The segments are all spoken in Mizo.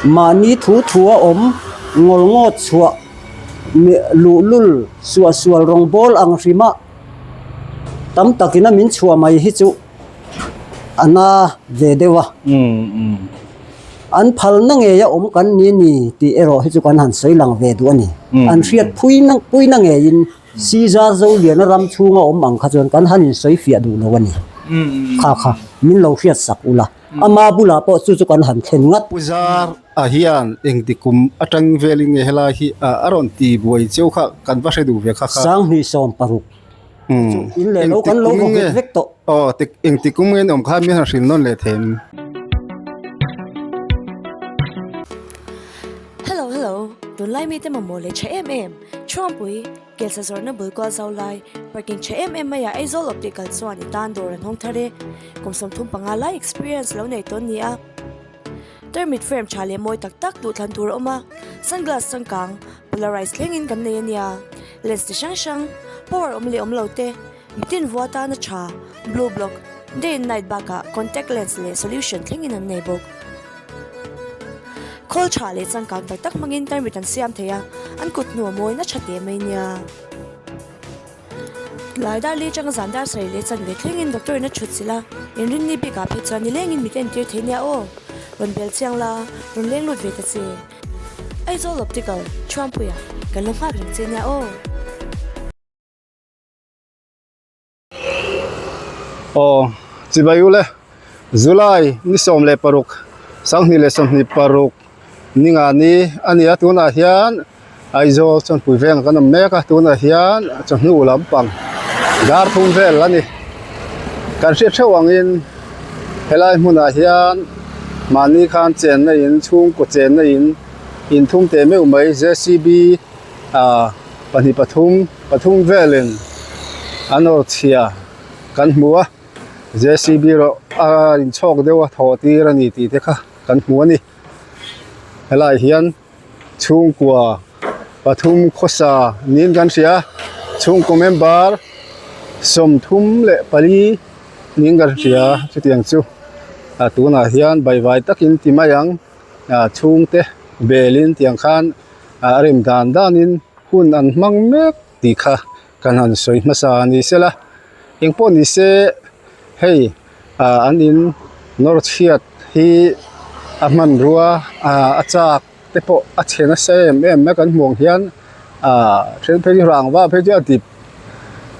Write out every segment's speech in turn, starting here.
Mahni thu thua awm ngawl ngawt chhuah luhlul suahsual rawngbâwl ang hrima tam takina min chhuah mai hi chu a na ve deuh a. An phalna ngeia awm kan ni ni tih erawh hi chu kan han sawi lang ve duh a ni. An hriat phuina ngeiin Caesar Zoliana ram chhunga awm ang kha chuan kan han insawi fiah duh lo a ni. Kha kha min lo hriat sak ula, ama bulah pawh chu chu kan han thlen ngat. Pu Zar a hian engti kum atang velin nge helai hi a rawn ti buai cheu kha kan va hre duh ve kha kha. 2016 chu in leh lo kan lo vaw vek vek tawh. Aw engti kum nge an awm kha min han hrilh nawn leh thei em? Hello hello, tunlai mite mamawh leh tha em em, Chhuangpui. Kelsa zawrhna bul kual zau lai, parking tha em em maiah Aizawl Optical chuan i tan dawr an hawng thar e. Kum 35 lai experience lo nei tawn ni a. Tarmit frame tha leh mawi tak tak duhthlan tur a awm a, sunglass changkang, polarized thlengin kan nei a nia. Lens ti hrang hrang, power awm leh awm lo te, mitin vua tana tha, blue block, day and night bakah contact lens leh solution thlengin an nei bawk. Khawl tha leh changkang tak tak hmangin tarmit an siam thei a, an kut hnu a mawi na tha teh mai nia. Tlai dar li atanga zan dar sarih leh chanve thlengin doctor in a thut chilh a, inrinni bikah phei chuan nilengin mit a entir thei nia aw. Rawn bel chiang la, rawn leng lut ve ta che. Aizawl Optical, Chhuangpuia, kan lo nghak reng che nia aw. Aw chibai ule July ni 16 2026 ninga ni a ni a tunah hian Aizawl chuanpui veng kan awm mek a tunah hian chawhnu lampang dar thum vel a ni kan hriat theuh angin helai hmunah hian mahni khan chenna in chhungkaw chenna in inthum teh meuh mai J C B ah pahnih pathum pathum velin an awr chhia kan hmu a J C B erawh a inchhawk deuh a thawh tir a ni tih te kha kan hmu a ni helaiah hian chhungkua pathum khawsa niin kan hria a chhungkaw member 34 niin kan hria chutiang chu a tunah hian baivai takin ti mai ang ah chhungte belin tiang khan a rem dan danin hun an hmang mek tih kha kan han sawi hmasa a ni sela engpawh ni se hei ah an in nawr chhiat hi a hmanrua ah a chak te pawh a chhe nasa em em mai kan hmuh ang hian ah then phei chu rangva phei chu a dip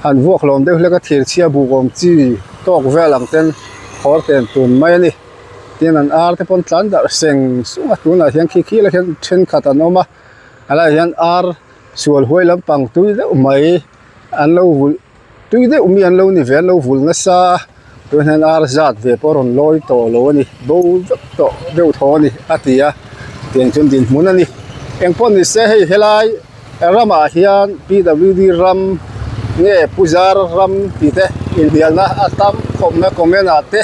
han vuak hlawm deuh hlek a thir chhia buk awm chi tawk vel ang ten khawr ten tun mai a ni tin an ar te pawn tlan darh seng sung a tunah hian khi khi lah hian thenkhat an awm a a laiah hian ar sual huai lampang tui deuh mai an lo vulh tui deuh mi an lo ni ve an lo vulh nasa a tunah hian ar zat ve pawh a rawn lawi tawh lo a ni bo vek tawh deuh thaw a ni a ti a tiang chuan dinhmun a ni engpawh ni se hei helai ramah hian P W D ram nge Puzar ram tih te inhnialna a tam khawp mai comment ah te.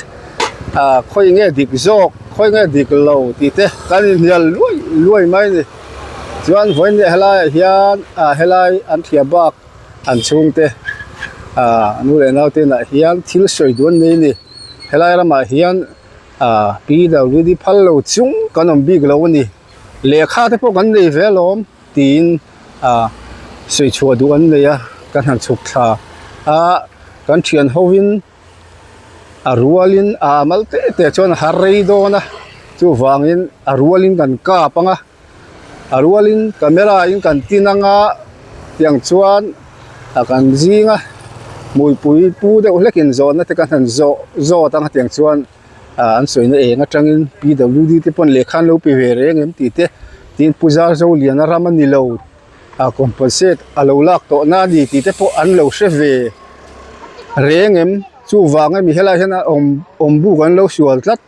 ah khawi nge dik zawk khawi nge dik lo tih te kan inhnial luai luai mai a ni chuan vawiin leh helaiah hian ah helai an thliah bak an chhungte ah nu leh naute inah hian thil sawi duh an nei a ni helai ramah hian ah P W D phal lo chung kan awm bik lo a ni lehkha te pawh kan nei ve alawm tiin ah sawi chhuah duh an nei a kan han chhuk thla a kan thian hovin. A rualin a mal te te chuan a har rei dawn a chuvangin a rualin kan kap ang a a rualin camera in kan tin ang a tiang chuan a kan zing a hmuipui pu deuh hlekin zawhna te kan han zawh zawt ang a tiang chuan ah an sawina eng atangin P W D te pawn lehkha an lo pe ve reng em tih te tin Pu Zarzoliana ram a ni lo. a compensate a lo lak tawh na a ni tih te pawh an lo hre ve reng em chuvang a mi helai hian a awm awm buk an lo sual tlat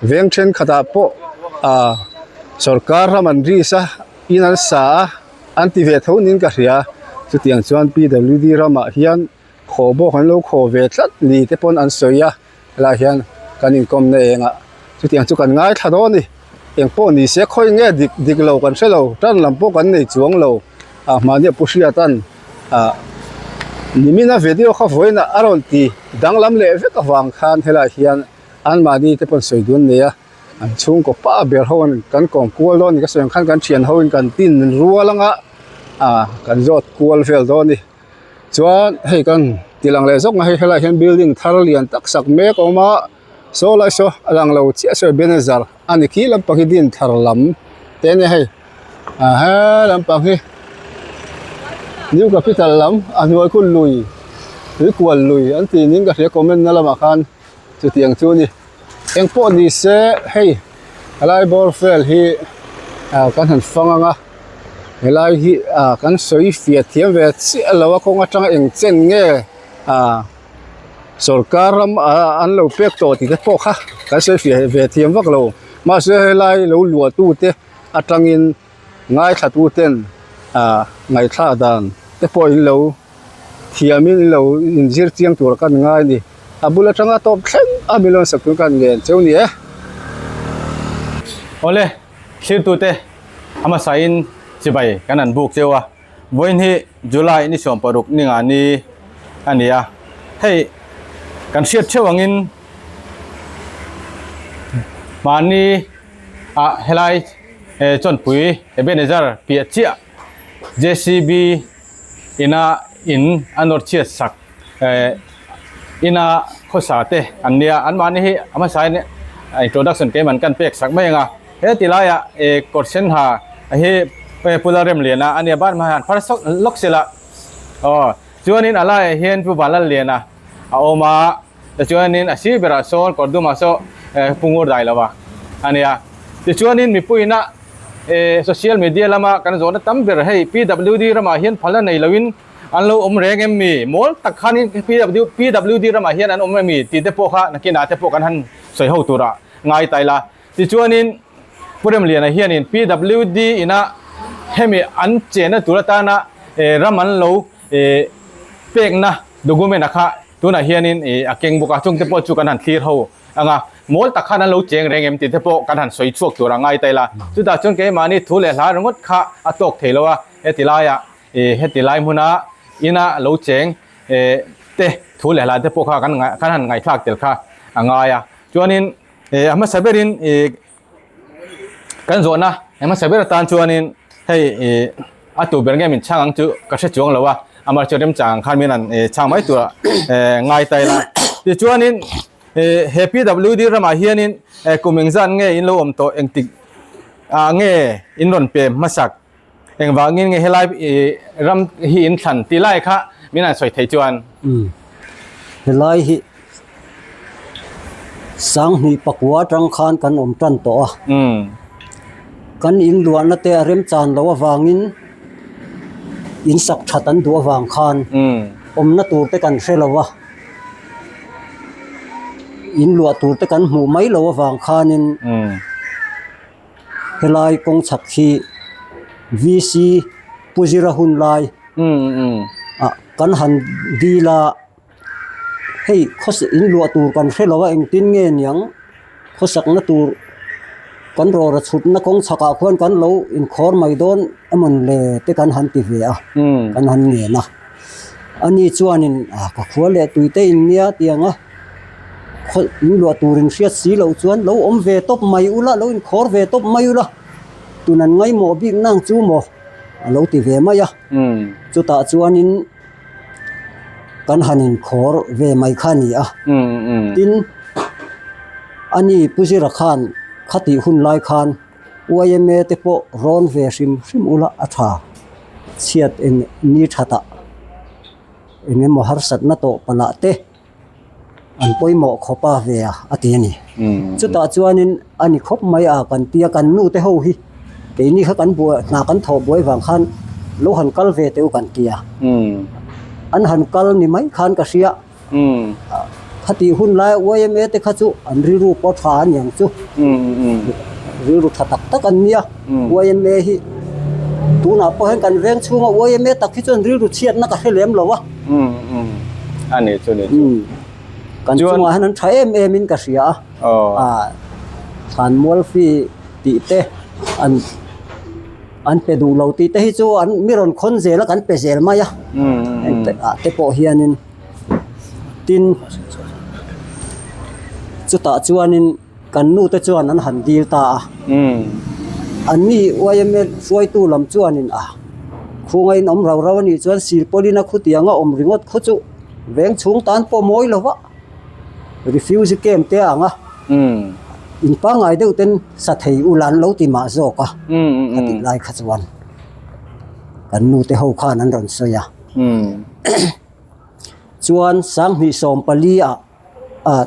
veng thenkhatah pawh ah sawrkar ram an risk a in an sa a an ti ve tho niin ka hria chutiang chuan P W D ramah hian khaw bawk an lo khaw ve tlat ni te pawn an sawi a. Helaiah hian kan inkawmna engah chutiang chu kan ngaithla dawn a ni engpawh ni se khawi nge dik dik lo kan hre lo tan lam pawh kan nei chuang lo ah mahni a pu hriatan ah nimina video kha vawiinah a rawn ti danglam leh vek avang khan helaiah hian anmahni te pawn sawi dun nei a. An chhungkaw pa ber ho an kan kawm kual dawn a ni ka sawi ang khan kan thian ho in kan tin rual anga ah kan zawt kual vel dawn a ni chuan hei kan ti lang leh zawk a hei helaiah hian building thar lian tak sak mek a awm a saw lai saw a lang lo chiah saw Ebenezer a ni khi lampang hi Dinthar lam te a nia hei ah he lampang hi New Capital lam a hnuai khu lui tuikual lui an tih niin ka hria comment na lamah khan chutiang chu a ni. Eng pawh ni se hei helai bawr vel hi ah kan han fang ang a helai hi ah kan sawi fiah thiam ve chiah lo a kawng atanga eng chen nge ah sawrkar ram ah an lo pek tawh tih te pawh kha kan sawi fiah ve thiam vak lo mahse helai lo luah tu te atangin ngaithla tu ten ah ngaihthlak dan te pawh in lo. Thiamin in lo inzir chiang tur kan ngai a ni. A bul atanga tawp thleng a mi lawn sak tur kan ngen cheu ni e. Awle, thlirtute a hmasain chibai kan han buk cheu a. Vawiin hi July ni 16 ni nga ni a ni a. Hei kan hriat theuh angin mahni ah helai Chawnpui Ebenezer piah chiah JCB ina in a nawr chhiat sak eh ina khawsa te an nia an mahni hi a hmasa in introduction keimah kan pek sak mai ang a he ti laiah eh kawr sen ha hi pu Lalremliana a nia ban hma hian phar sawk lawk sela aw chuanin a laiah hian pu Vanlalliana a awm a tichuanin a sir berah sawn kawr dumah saw eh pu ngur dai lo a a nia tichuanin mipuiina eh social media lama kan zawhna tam ber hei PWD ramah hian phalna nei loin an lo awm reng em mi mawl tak khanin PW PWD ramah hian an awm em mi tih te pawh kha nakinah te pawh kan han sawi ho turah ngai ta ila tichuanin Pu Remliana hianin PWD ina hemi an chenna tur atana eh ram an lo eh pekna document a kha tunah hianin ih a keng bawk a chungte pawh chu kan han thlir ho ang a mawl tak khan an lo cheng reng em tih te pawh kan han sawi chhuak tur a ngai ta ila chutah chuan keimahni thu leh hla ringawt kha a tawk thei lo a heti laiah ih heti lai hmuna ina lo cheng eh te thu leh hla te pawh kha kan kan han ngaihthlak tel kha a ngai a chuanin ih a hmasa berin ih kan zawhna a hmasa ber atan chuanin hei ih a tur ber nge min chhang ang chu ka hre chuang lo a amah chu remchang ang khan min han eh chhang mai tur ah eh ngai ta ila tichuanin eh he PWD ramah hianin eh kum engzat nge in lo awm tawh engtik ah nge in rawn pem hmasak engvangin nge helai ih ram hi in thlan tih lai kha min han sawi thei chuan. Umm helai hi Sanghnih pakua atang khan kan awm tan tawh a. Kan in luahna te a remchan loh avangin in sak that an duh avang khan awmna tur te kan hre lo a. In luah tur te kan hmuh mai loh avang khanin helai kawng chhak hi VC Pu Zira hun lai ah kan han dil a. Hei khawsa in luah tur kan hre lo a engtin nge niang khawsakna tur kan rawra chhutna kawng chhakah khuan kan lo inkhawr mai dawn emawn le te kan han ti ve a kan han ngen a ani chuanin ah ka khua leh tui te in nia tiang a khaw in luah tur in hriat si loh chuan lo awm ve tawp mai ula lo inkhawr ve tawp mai ula tun an ngaimawh bik nang chu maw a lo ti ve mai a chutah chuanin. Kan han inkhawr ve mai kha a ni a. Tin, ani Pu Zira khan khatih hun lai khan yma te pawh rawn ve hrim hrim ula a tha. Chhiat eng ni thatah eng emaw harsatna tawh palah te. An pawimawh khawp a ve a a ti a ni. Chutah chuanin a ni khawp mai a kan tia kan nu te ho hi keini kha kan buai hna kan thawh buai vang khan lo han kal ve teh u kan ti a. An han kal ni mai khan ka hria. Khatih hun laia yma te kha chu an rilru pawh tha a niang chu. Rilru tha tak tak an nia. Yma hi tunah pawh hian kan veng chhunga yma tak hi chuan rilru chhiatna ka hre lem lo a. A ni chu ni chu. Kan chungah hian an tha em em in ka hria a. Ah Thlanmual fee tih te an an pe duh lo tih te hi chu an mi rawn khawn zel a kan pe zel mai a. Heng te ah te pawh hianin tin chutah chuanin. Kan nu te chuan an han dil ta a. Anni yma hruaitu lam chuanin a khungain awm rau rau a nih chuan silpawlin a khutiang a awm ringawt khu chu veng chhung tan pawh mawi lo va, refugee camp te a ang a, in pangngai deuh ten sa thei ula an lo ti mah zawk a, a tih lai kha chuan kan nu te ho khan an rawn sawi a. Chuan sanghnih 14 ah. Ah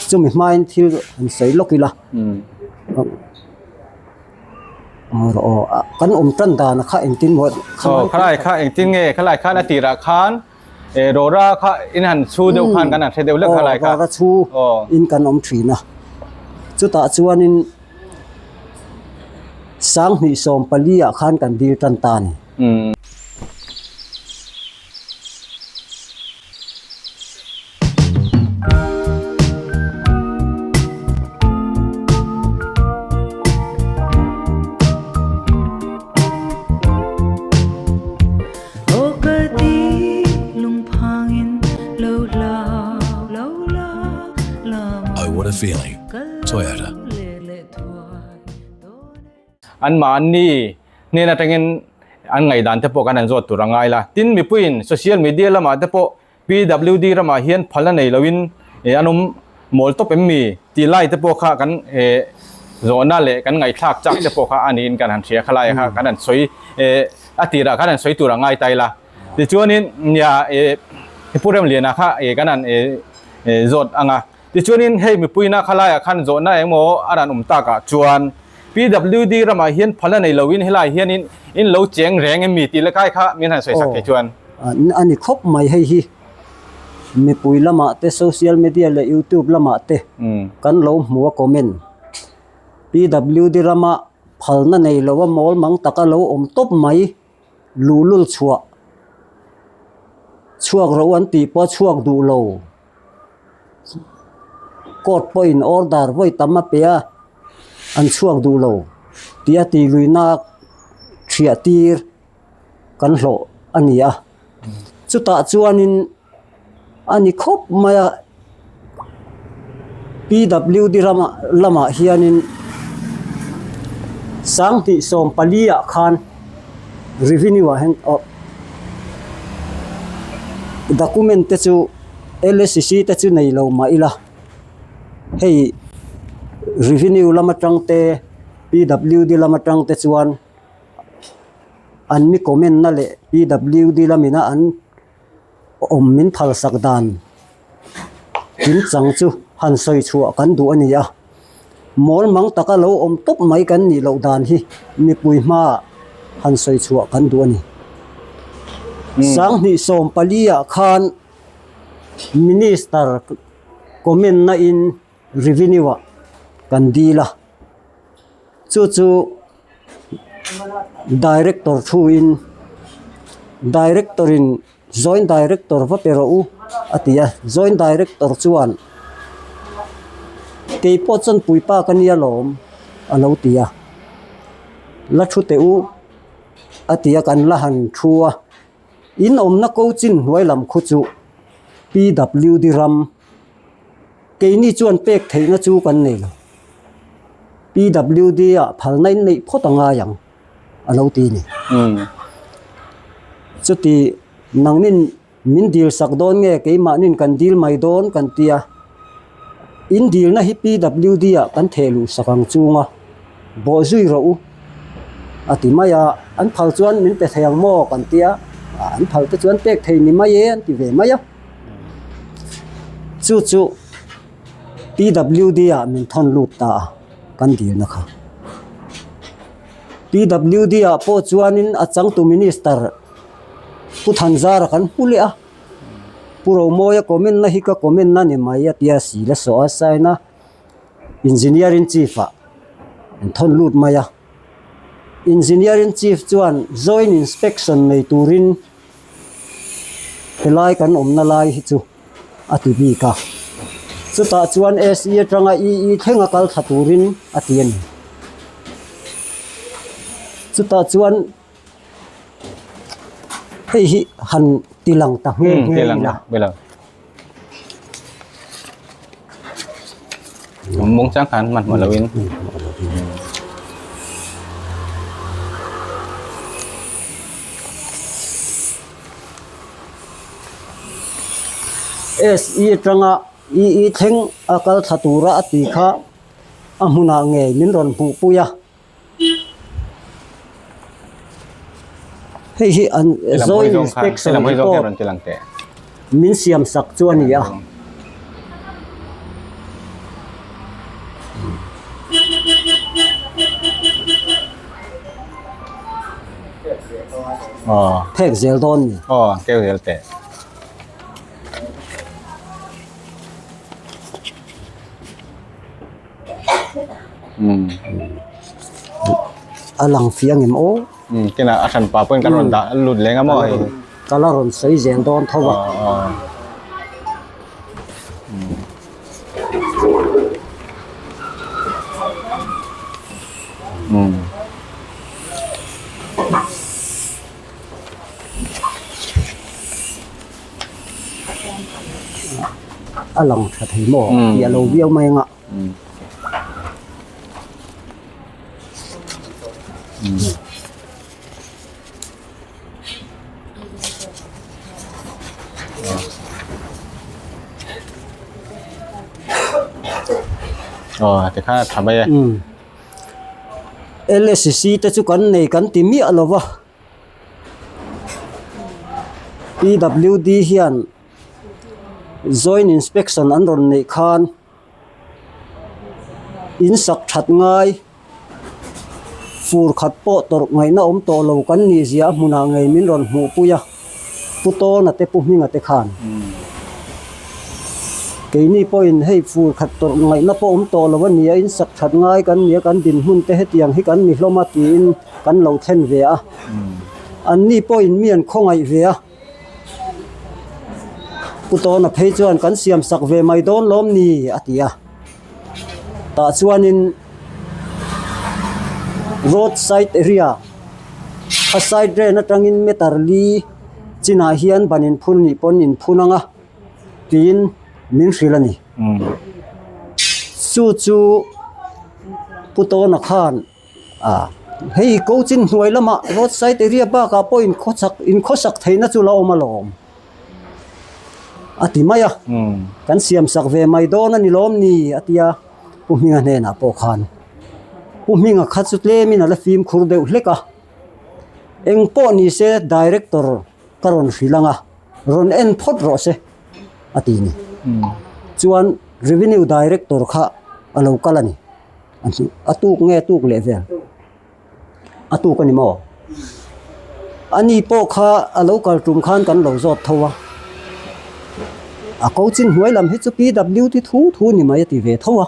chumi hmain thil han sawi lawk ila aw kan awm tan dan kha engtin maw aw khalai kha engtin nge khalai khan a tirah khan eh rora kha in han chhu deuh khan kan han hre deuh lek khalai kha rora chhu in kan awm thin a chutah chuanin sanghnih 14 ah khan kan dil tan ta a ni. Oh what a feeling. Toyota. Anmahni hnen atangin an ngaihdan te pawh kan han zawt tur a ngai la. Tin, mipuiin social media lamah te pawh PWD ramah hian phalna nei loin an awm mawl tawp em mi tih lai te pawh kha kan zawhna leh kan ngaihthlak chak te pawh kha a niin kan han hria khalai kha kan han sawi a tirah khan han sawi tur a ngai ta ila. Tichuanin nia Pu Remliana kha kan han zawt ang a. Tichuanin hei mipuina khalaiah khan zawhna engmaw a rawn awm takah chuan PWD ramah hian phalna nei loin helaiah hianin in lo cheng reng em mi tih le kai kha min han sawi sak thei chuan. A ni khawp mai hei hi mipui lamah te social media leh youtube lamah te kan lo hmu a comment PWD rama phalna nei lo a mawl mang taka lo awm tawp mai luhlul chhuah chhuak ro an tih pawh a chhuak duh lo. Court pawhin order vawi tam a pe a, an chhuak duh lo tih a tih luihna thiah tir kan hlawh a ni a. Chutah chuanin a ni khawp mai a, PWD ramah lamah hianin 2014 ah khan revenue ah hian aw document te chu LSCC te chu nei lo mah ila hei revenue lam atang te PWD lam atang te chuan an mi comment na leh PWD lamina an awm min phal sak dan kimchang chu han sawi chhuah kan duh a ni a mawl mang taka lo awm tawp mai kan nih loh dan hi mipui hmaah han sawi chhuah kan duh a ni. 2014 ah khan Minister comment na in revenue ah kan dil a, chu chu Director thu in Director in Joint Director va pe rawh u a ti a, Joint Director chuan kei pawh chuan puipa ka nia lawm a lo ti a, la thu teh u a ti a kan la han thu a. In awmna ko chin hnuai lam khu chu PWD ram keini chuan pek theihna chu kan nei lo. PWD ah phalna in neih phawt a ngai ang a lo ti ni. Chuti nangnin min dil sak dawn nge keimahnin kan dil mai dawn kan ti a. In dilna hi PWD ah kan theh luh sak ang chunga bawh zui rawh u a ti mai a, an phal chuan min pe thei ang maw kan ti a, an phal te chuan pek thei ni mai e an ti ve mai a. Chu chu PWD ah min thawn lut ta a kan dilna kha. PWD ah pawh chuanin a changtu Minister Pu Thanzara kan hmu leh a. Pu Romawia comment na hi ka comment na ni mai a tia si la sawh a sign a Engineer in Chief ah an thawn lut mai a Engineer in Chief chuan joint inspection nei turin helai kan awmna lai hi chu a ti bik a chutah chuan SE atanga EE thleng a kal thla turin a ti a ni chutah chuan. Hei hi han ti lang ta nghe nghe ila. Mawng chang khan hmanhmawh loin. SE atanga EE thleng a kal thla tura a ti kha a hmunah ngei min rawn hmuhpui a. Hei hi an Joint Inspection Report min siam sak chu a ni a. Phek zel dawn ni. Aw, keu zel teh. A lang fiang em aw. Kena a hran pa pawhin kan rawn dah lut leng a maw hei. Ka la rawn sawi zel dawn tho a. A lang tha thei maw tih a lo viau mai ang a. Aw tikhan a tha mai e. LSC te chu kan nei kan ti miah lo va. PWD hian joint inspection an rawn neih khan in sak that ngai fur khat pawh tawrh ngaihna awm tawh lo kan nih zia a hmunah ngei min rawn hmuh pui a Pu Tawna te Pu Hminga te khan keini pawhin hei fur khat tawrh ngaihna pawh awm tawh lo a ni a in sak that ngai kan ni a kan dinhmun te hetiang hi kan ni hlawm a tiin kan lo thlen ve a anni pawhin mi an khawngaih ve a. Pu Tawna phei chuan kan siam sak ve mai dawn lawm ni a ti a. Tah chuanin road side area a side ren atangin meter li chinah hian ban inphun nih pawn inphun ang a tiin min hrilh a ni. Chu chu Pu Tawna khan. A hei ko chin hnuai lamah road side area bakah pawh inkhawchak inkhawsak theihna chu la awm alawm a ti mai a kan siam sak ve mai dawn a ni lawm ni a tia Pu Hminga hnenah pawh khan Pu Hminga kha chu tlemin a la fimkhur deuh hlek a eng pawh ni se director ka rawn hrilh ang a rawn en phawt rawh se a ti ni chuan revenue director kha a lo kal a ni. A tuk nge tuk leh vel a tuk a ni maw ani pawh kha a lo kal tum khan kan lo zawt tho a a ko chin hnuai lam hi chu PWD thu thu ni mai a ti ve tho a.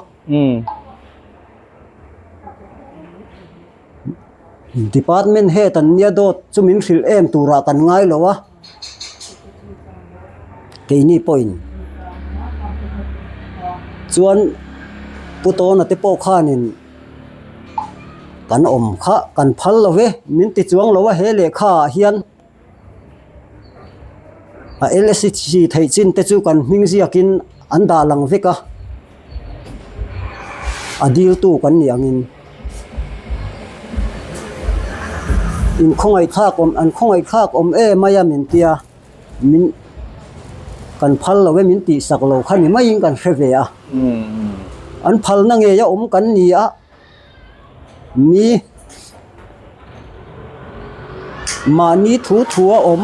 Department head an nia dawt chu min hrilh em turah kan ngai lo a, keini pawhin chuan Pu Tawna te pawh khanin kan awm kha kan phal lo ve min ti chuang lo a he lehkha ah hian. A LSC theih chin te chu kan hming ziakin an dah lang vek a, a diltu kan nih angin inkhawngaihthlak awm an khawngaihthlak awm em mai a min tia min kan phal lo e min tihsak lo kha ni maiin kan hre ve a, an phalna ngei a awm kan ni a. Mi mahni thu thu a awm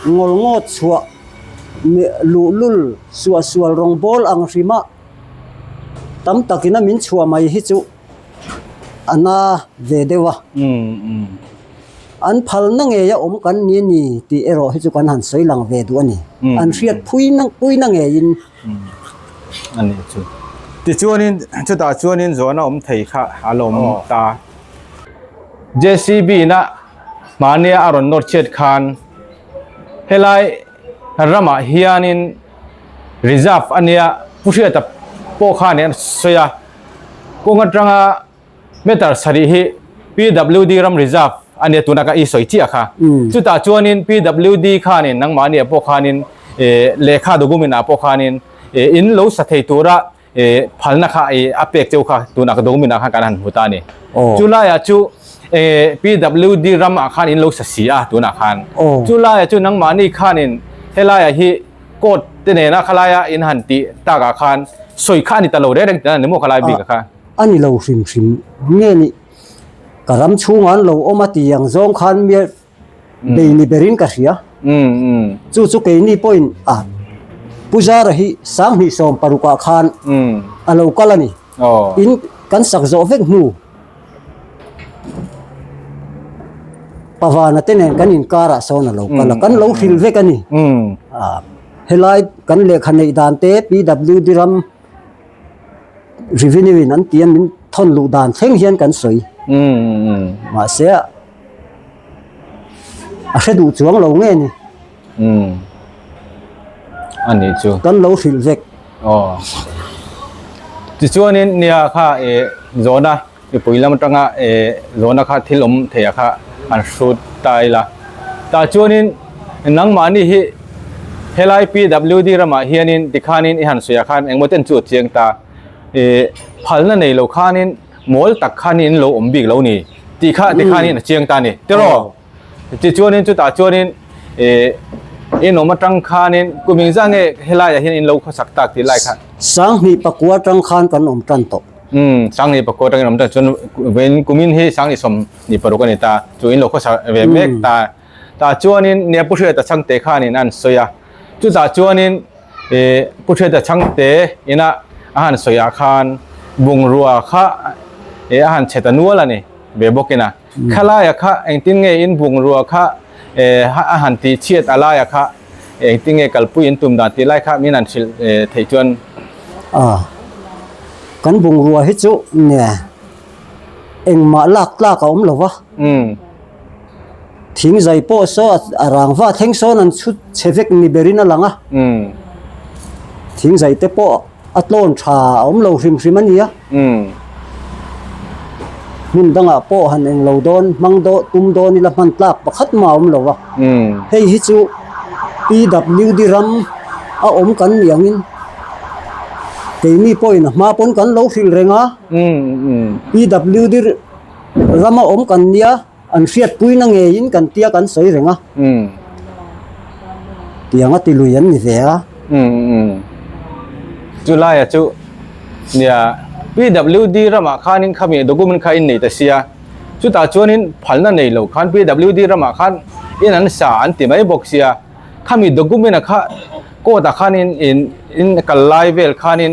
ngawl ngawt chhuah luhlul suahsual rawngbawl ang hrima tam takin a min chhuah mai hi chu a na ve deuh a. An phalna ngei a awm kan ni a ni tih erawh hi chu kan han sawi lang ve duh a ni. An hriat phuina ngeiin. A nih chu. Tichuanin chutah chuanin zawhna awm thei kha a lo awm ta. JCB na hmania a rawn nawr chhiat khan helai ramah hianin reserve a nia Pu Hriata pawh khan an sawi a, kawng atanga Meter sarih hi PWD ram reserve a nia tuna ka i sawi chiah kha. Chutah chuanin PWD khanin nangmahni ah pawh khanin lehkha document ah pawh khanin in lo sa thei tura phalna kha a pek cheu kha tunah ka document ah khan kan han hmu ta a ni. Chu laiah chu PWD ramah khan in lo sa si a tunah khan. Chu laiah chu nangmahni khanin helaiah hi court te nena khalaia in han tih takah khan sawi kha a ni ta lo reng reng tihna a ni maw khalai bik ah kha? A ni lo hrim hrim nge ni ka ram chhungah an lo awm a tih ang zawng khan mi bei ni berin ka hria. Chu chu keini pawhin a Pu Zara hi 2016 ah khan a lo kal a ni. In kan sak zawh vek hnu Pavana te nen kan inkarah sawn a lo kal a, kan lo hrilh vek a ni. Helai kan lehkha neih dan te PWD ram revenue in an ti a min thawn luh dan thleng hian kan sawi. Mahse a hre duh chuang lo nge ni. A nih chu. Kan lo hrilh vek. Aw. Tichuanin nia kha eh zawhna mipui lam atanga eh zawhna kha thil awm thei ah kha an hrut ta ila. Tah chuanin nangmahni hi helai PWD ramah hianin tikhanin i han sawi ah khan engmaw ten chu a chiang ta. Eh phalna nei lo khanin mawl tak khanin in lo awm bik lo ni tih kha tikhanin a chiang ta a ni. Tiraw? Tichuanin chutah chuanin ih in awm atang khanin kum engzah nge helaiah hian in lo khawsak tak tih lai kha. Sanghnih pakua atang khan kan awm tan tawh. Umm Sanghnih pakua atangin awm tan chuan vawiin kumin hi Sanghnih 26 a ni ta chu in lo khawsak ve mek ta. Tah chuanin nia Pu Hriata Chhangte khanin an sawi a chutah chuanin ih Pu Hriata Chhangte ina a han sawi ah khan bungrua kha ih a han chhe ta nual a ni ve bawkin a. Khalaia kha engtin nge in bungrua kha a han tih chhiat a laia kha engtin nge kalpui in tum dan tih lai kha min han hrilh theih chuan. A, kan bungrua hi chu nge engmah lak tlak a awm lo va. Thing zai pawh saw a rangva thleng sawn an chhut chhe vek ni berin a lang a. Thing zai te pawh. A tlawn tha a awm lo hrim hrim a nia. Hmun dangah pawh han eng lo dawn, hmang dawn, tum dawn ila hman tlak pakhat mah a awm lo a. Hei hi chu PWD ram a awm kan nih angin keini pawhin a hma pawn kan lo hrilh reng a. PWD ram a awm kan nia. An hriatpuina ngeiin kan tia kan sawi reng a. Tiang a ti lui an ni ve a. Chu laia chu nia PWD ramah khanin khami document kha in nei ta sia. Chutah chuanin phalna nei lo khan PWD ramah khan in an sa an ti mai bawk sia. Khami document a kha court ah khanin in in kal lai vel khanin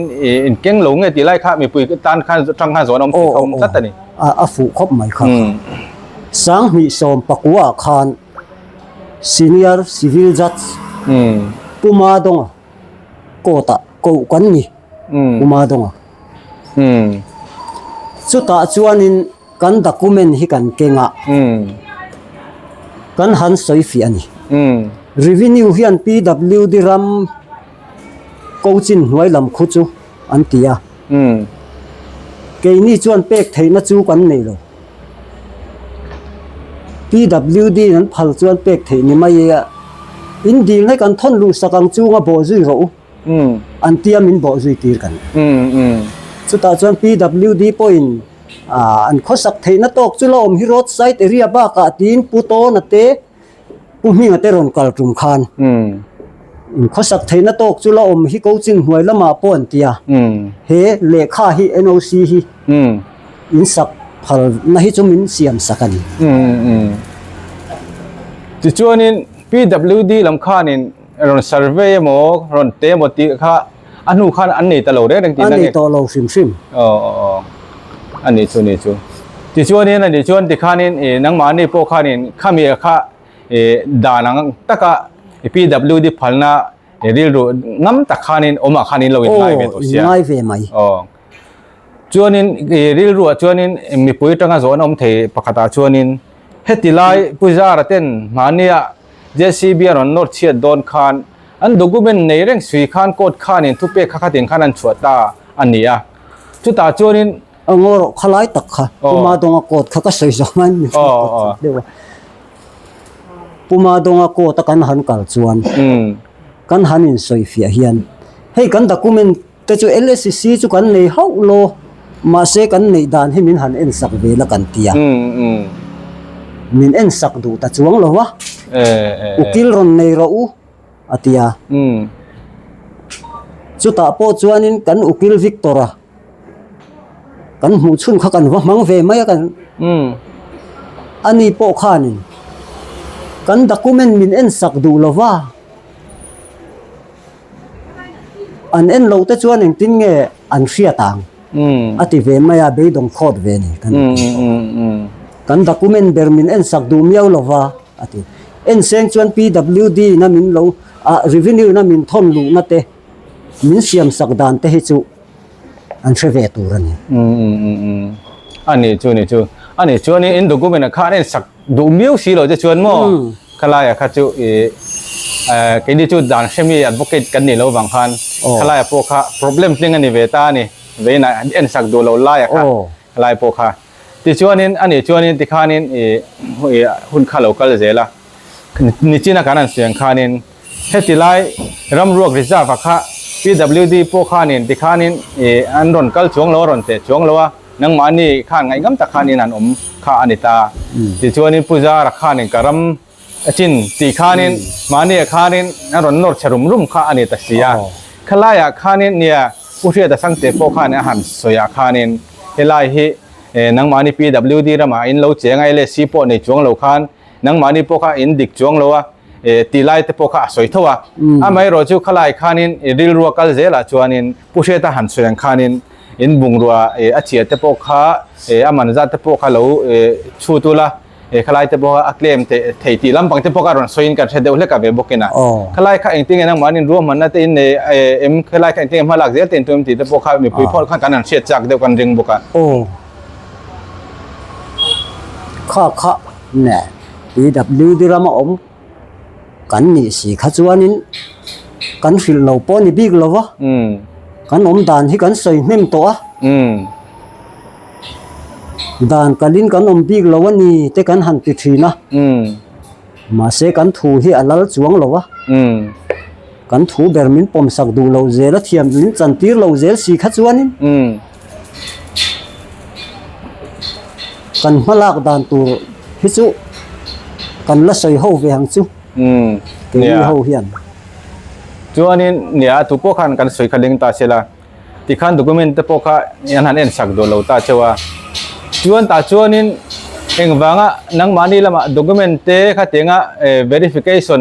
in keng lo nge tih lai kha mipui tan khan tang khan zawn a awm thei kha awm tlat a ni. A a fuh khawp mai kha. 2019 ah khan Senior Civil Judge Pu Madonga court ah koh kan ni Pu Madonga. Chutah chuanin Kan document hi kan keng a, kan han sawi fiah a ni. Revenue hian PWD ram coaching hnuai lam khu chu an ti a. Keini chuan pek theihna chu kan nei lo. PWD in an phal chuan pek theih ni mai a, in dilna hi kan thawn luh sak ang chunga bawh zui rawh u. An tia min bawh zui tir kan. Chutah chuan PWD pawhin an khawsak theihna tawk chu la awm hi road side area bakah tiin Pu Tawna te Pu Hminga te rawn kal tum khan in khawsak theihna tawk chu la awm hi coaching hnuai lamah pawh an ti a. He lehkha hi NOC hi in sak phalna hi chu min siam sak a ni. Tichuanin PWD lam khanin Rawn survey emaw rawn te emaw tih kha a hnu khan an nei ta lo reng reng tihna nge? A nei tawh lo hrim hrim. Aw aw aw a nih chu nih chu. Tichuanin a nih chuan tikhanin ih nangmahni pawh khanin khami kha ih dan ang taka PWD phalna rilru ngam tak khanin awmah khan in lo inngai ve tawh sia. Aw inngai ve mai. Aw chuanin ih rilruah chuanin mipui atanga zawhna awm thei pakhatah chuanin heti lai Pu Zara ten mahnia JCB a rawn nawr chhiat dawn khan an document nei reng sui khan court khanin thupek kha khatin khan an chhuah ta a ni a. Chutah chuanin. A ngaw rawh kha lai tak kha Puma Dawnga court kha ka sawi zawng a ni deuh a. Puma Dawnga court a kan han kal chuan kan han insawi fiah hian hei kan document. te chu LSC chu kan nei hauh lo mahse kan neih dan hi min han en sak ve la kan ti a. Min en sak duh ta chuang lo va, ukil rawn nei rawh u a ti a. Chutah pawh chuanin kan ukil Victor-a kan hmuh chhun kha kan va hmang ve mai a kan ani pawh khanin kan document min en sak duh lo va. An en loh te chuan engtin nge an hriat ang a ti ve mai a, beidawng khawt ve ni kan ti. Kan document ber min en sak duh miau lo va a ti. En seng chuan PWD na min lo ah revenue na min thawn luhna te min siam sak dan te hi chu an hre ve tur a ni. A ni chu ni chu. A ni chuan in document ah khan en sak duh miau si lo che chuan maw khalai ah kha chu ih keini chu dan hremi advocate kan nih loh vang khan khalai ah pawh kha problem tling a ni ve ta a ni vein ah en sak duh loh lai ah kha khalai pawh kha tichuanin a nih chuanin tikhanin ih hun kha lo kal zel a nichina kan han sawi ang khanin heti lai ramruak reserve ah kha PWD pawh khanin tikhanin ih an rawn kal chuang lo a rawn teh chuang lo a. Nangmahni khan ngaihngam tak khan in han awm kha a ni ta. Tichuanin Pu Zara khanin ka ram a chin tih khanin mahnia khanin a rawn nawr chhe rum rum kha a ni ta si a. Khalaiah khanin nia Pu Hriata Sangte pawh khan a han sawiah khanin helai hi nangmahni PWD ramah in lo cheng a LSC pawh nei chuang lo khan nangmahni pawh kha in dik chuang lo a tih lai te pawh kha a sawi tho a. Amaherawhchu chu khalai khanin rilrua kal zelah chuanin Pu Hriata han sawi ang khanin In bungrua a chhia te pawh kha a man zat te pawh kha lo chhut ula, khalai te pawh kha a claim thei tih lampang te pawh kha rawn sawiin kan hre deuh hlek a ve bawk in a. Khalai kha engtin nge nangmahni ruahmanna te in nei em, khalai kha engtin nge hmalak zel te in tum tih te pawh kha mipui phawt khan kan han hriat chak deuh kan ring bawk a. Aw. Kha kha nge PWD rama awm Kan nih si kha chuanin kan hrilh lo pawh a ni bik lo va, kan awm dan hi kan sawi hnem tawh a, dan kalin kan awm bik lo a ni te kan han ti thin a, mahse kan thu hi a lal chuang lo a, kan thu ber min pawm sak duh lo zel a thiam min chan tir lo zel si kha chuanin Kan hmalak dan tur hi chu kan la sawi ho ve ang chu keini ho hian. Chuanin nia tu pawh khan kan sawi kha ding ta se la tikhan document te pawh kha an han en sak duh lo ta cheu a chuan tah chuanin engvanga nangmahni lamah document te kha tianga verification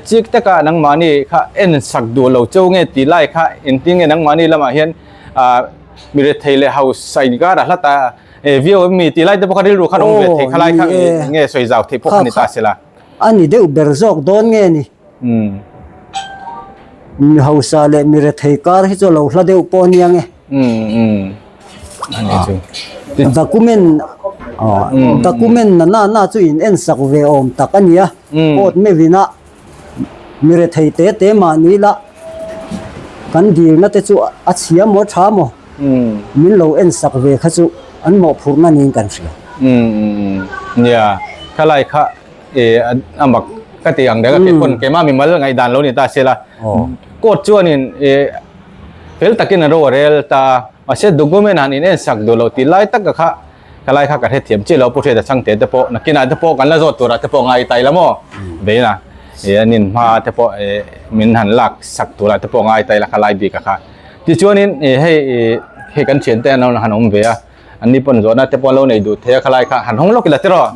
chik taka nangmahni kha en sak duh lo cheu nge tih lai kha engtin nge nangmahni lamah hian ah mi rethei leh hausa inkar a hlat a e viau em mi tih lai te pawh kha rilru khan awm ve thei kha lai kha nge sawi zau theih pawh kha ni ta se la. A ni deuh ber zawk dawn nge ni? Mi hausa leh mi rethei kar hi chu a lo hla deuh pawh a nia nge. A ni chu. Document document na na na chu in en sak ve awm tak a nia. Court meuhin a Mi rethei te te mahni la kan dilna te chu a chhia maw tha maw min lo en sak ve kha chu an mawhphurhna niin kan hria. Nia, khalai kha a mak ka ti ang deuh a, kei pawn keimah mimal ngaihdan lo ni ta se la, court chuanin fel takin an ro a rel ta a, mahse document han in en sak duh loh tih lai taka kha Khalai kha ka hrethiam chiah lo Pu Hriata Chhangte te pawh nakinah te pawh kan la zawt turah te pawh ngai tai la maw vein a eh an in hma te pawh eh min han lak sak turah te pawh ngai tai la khalai bik a kha tichuanin eh hei eh hei kan thian te an lo han awm ve a an ni pawn zawhna te pawh an lo nei duh thei a khalai kha han hawng lawk ila tiraw.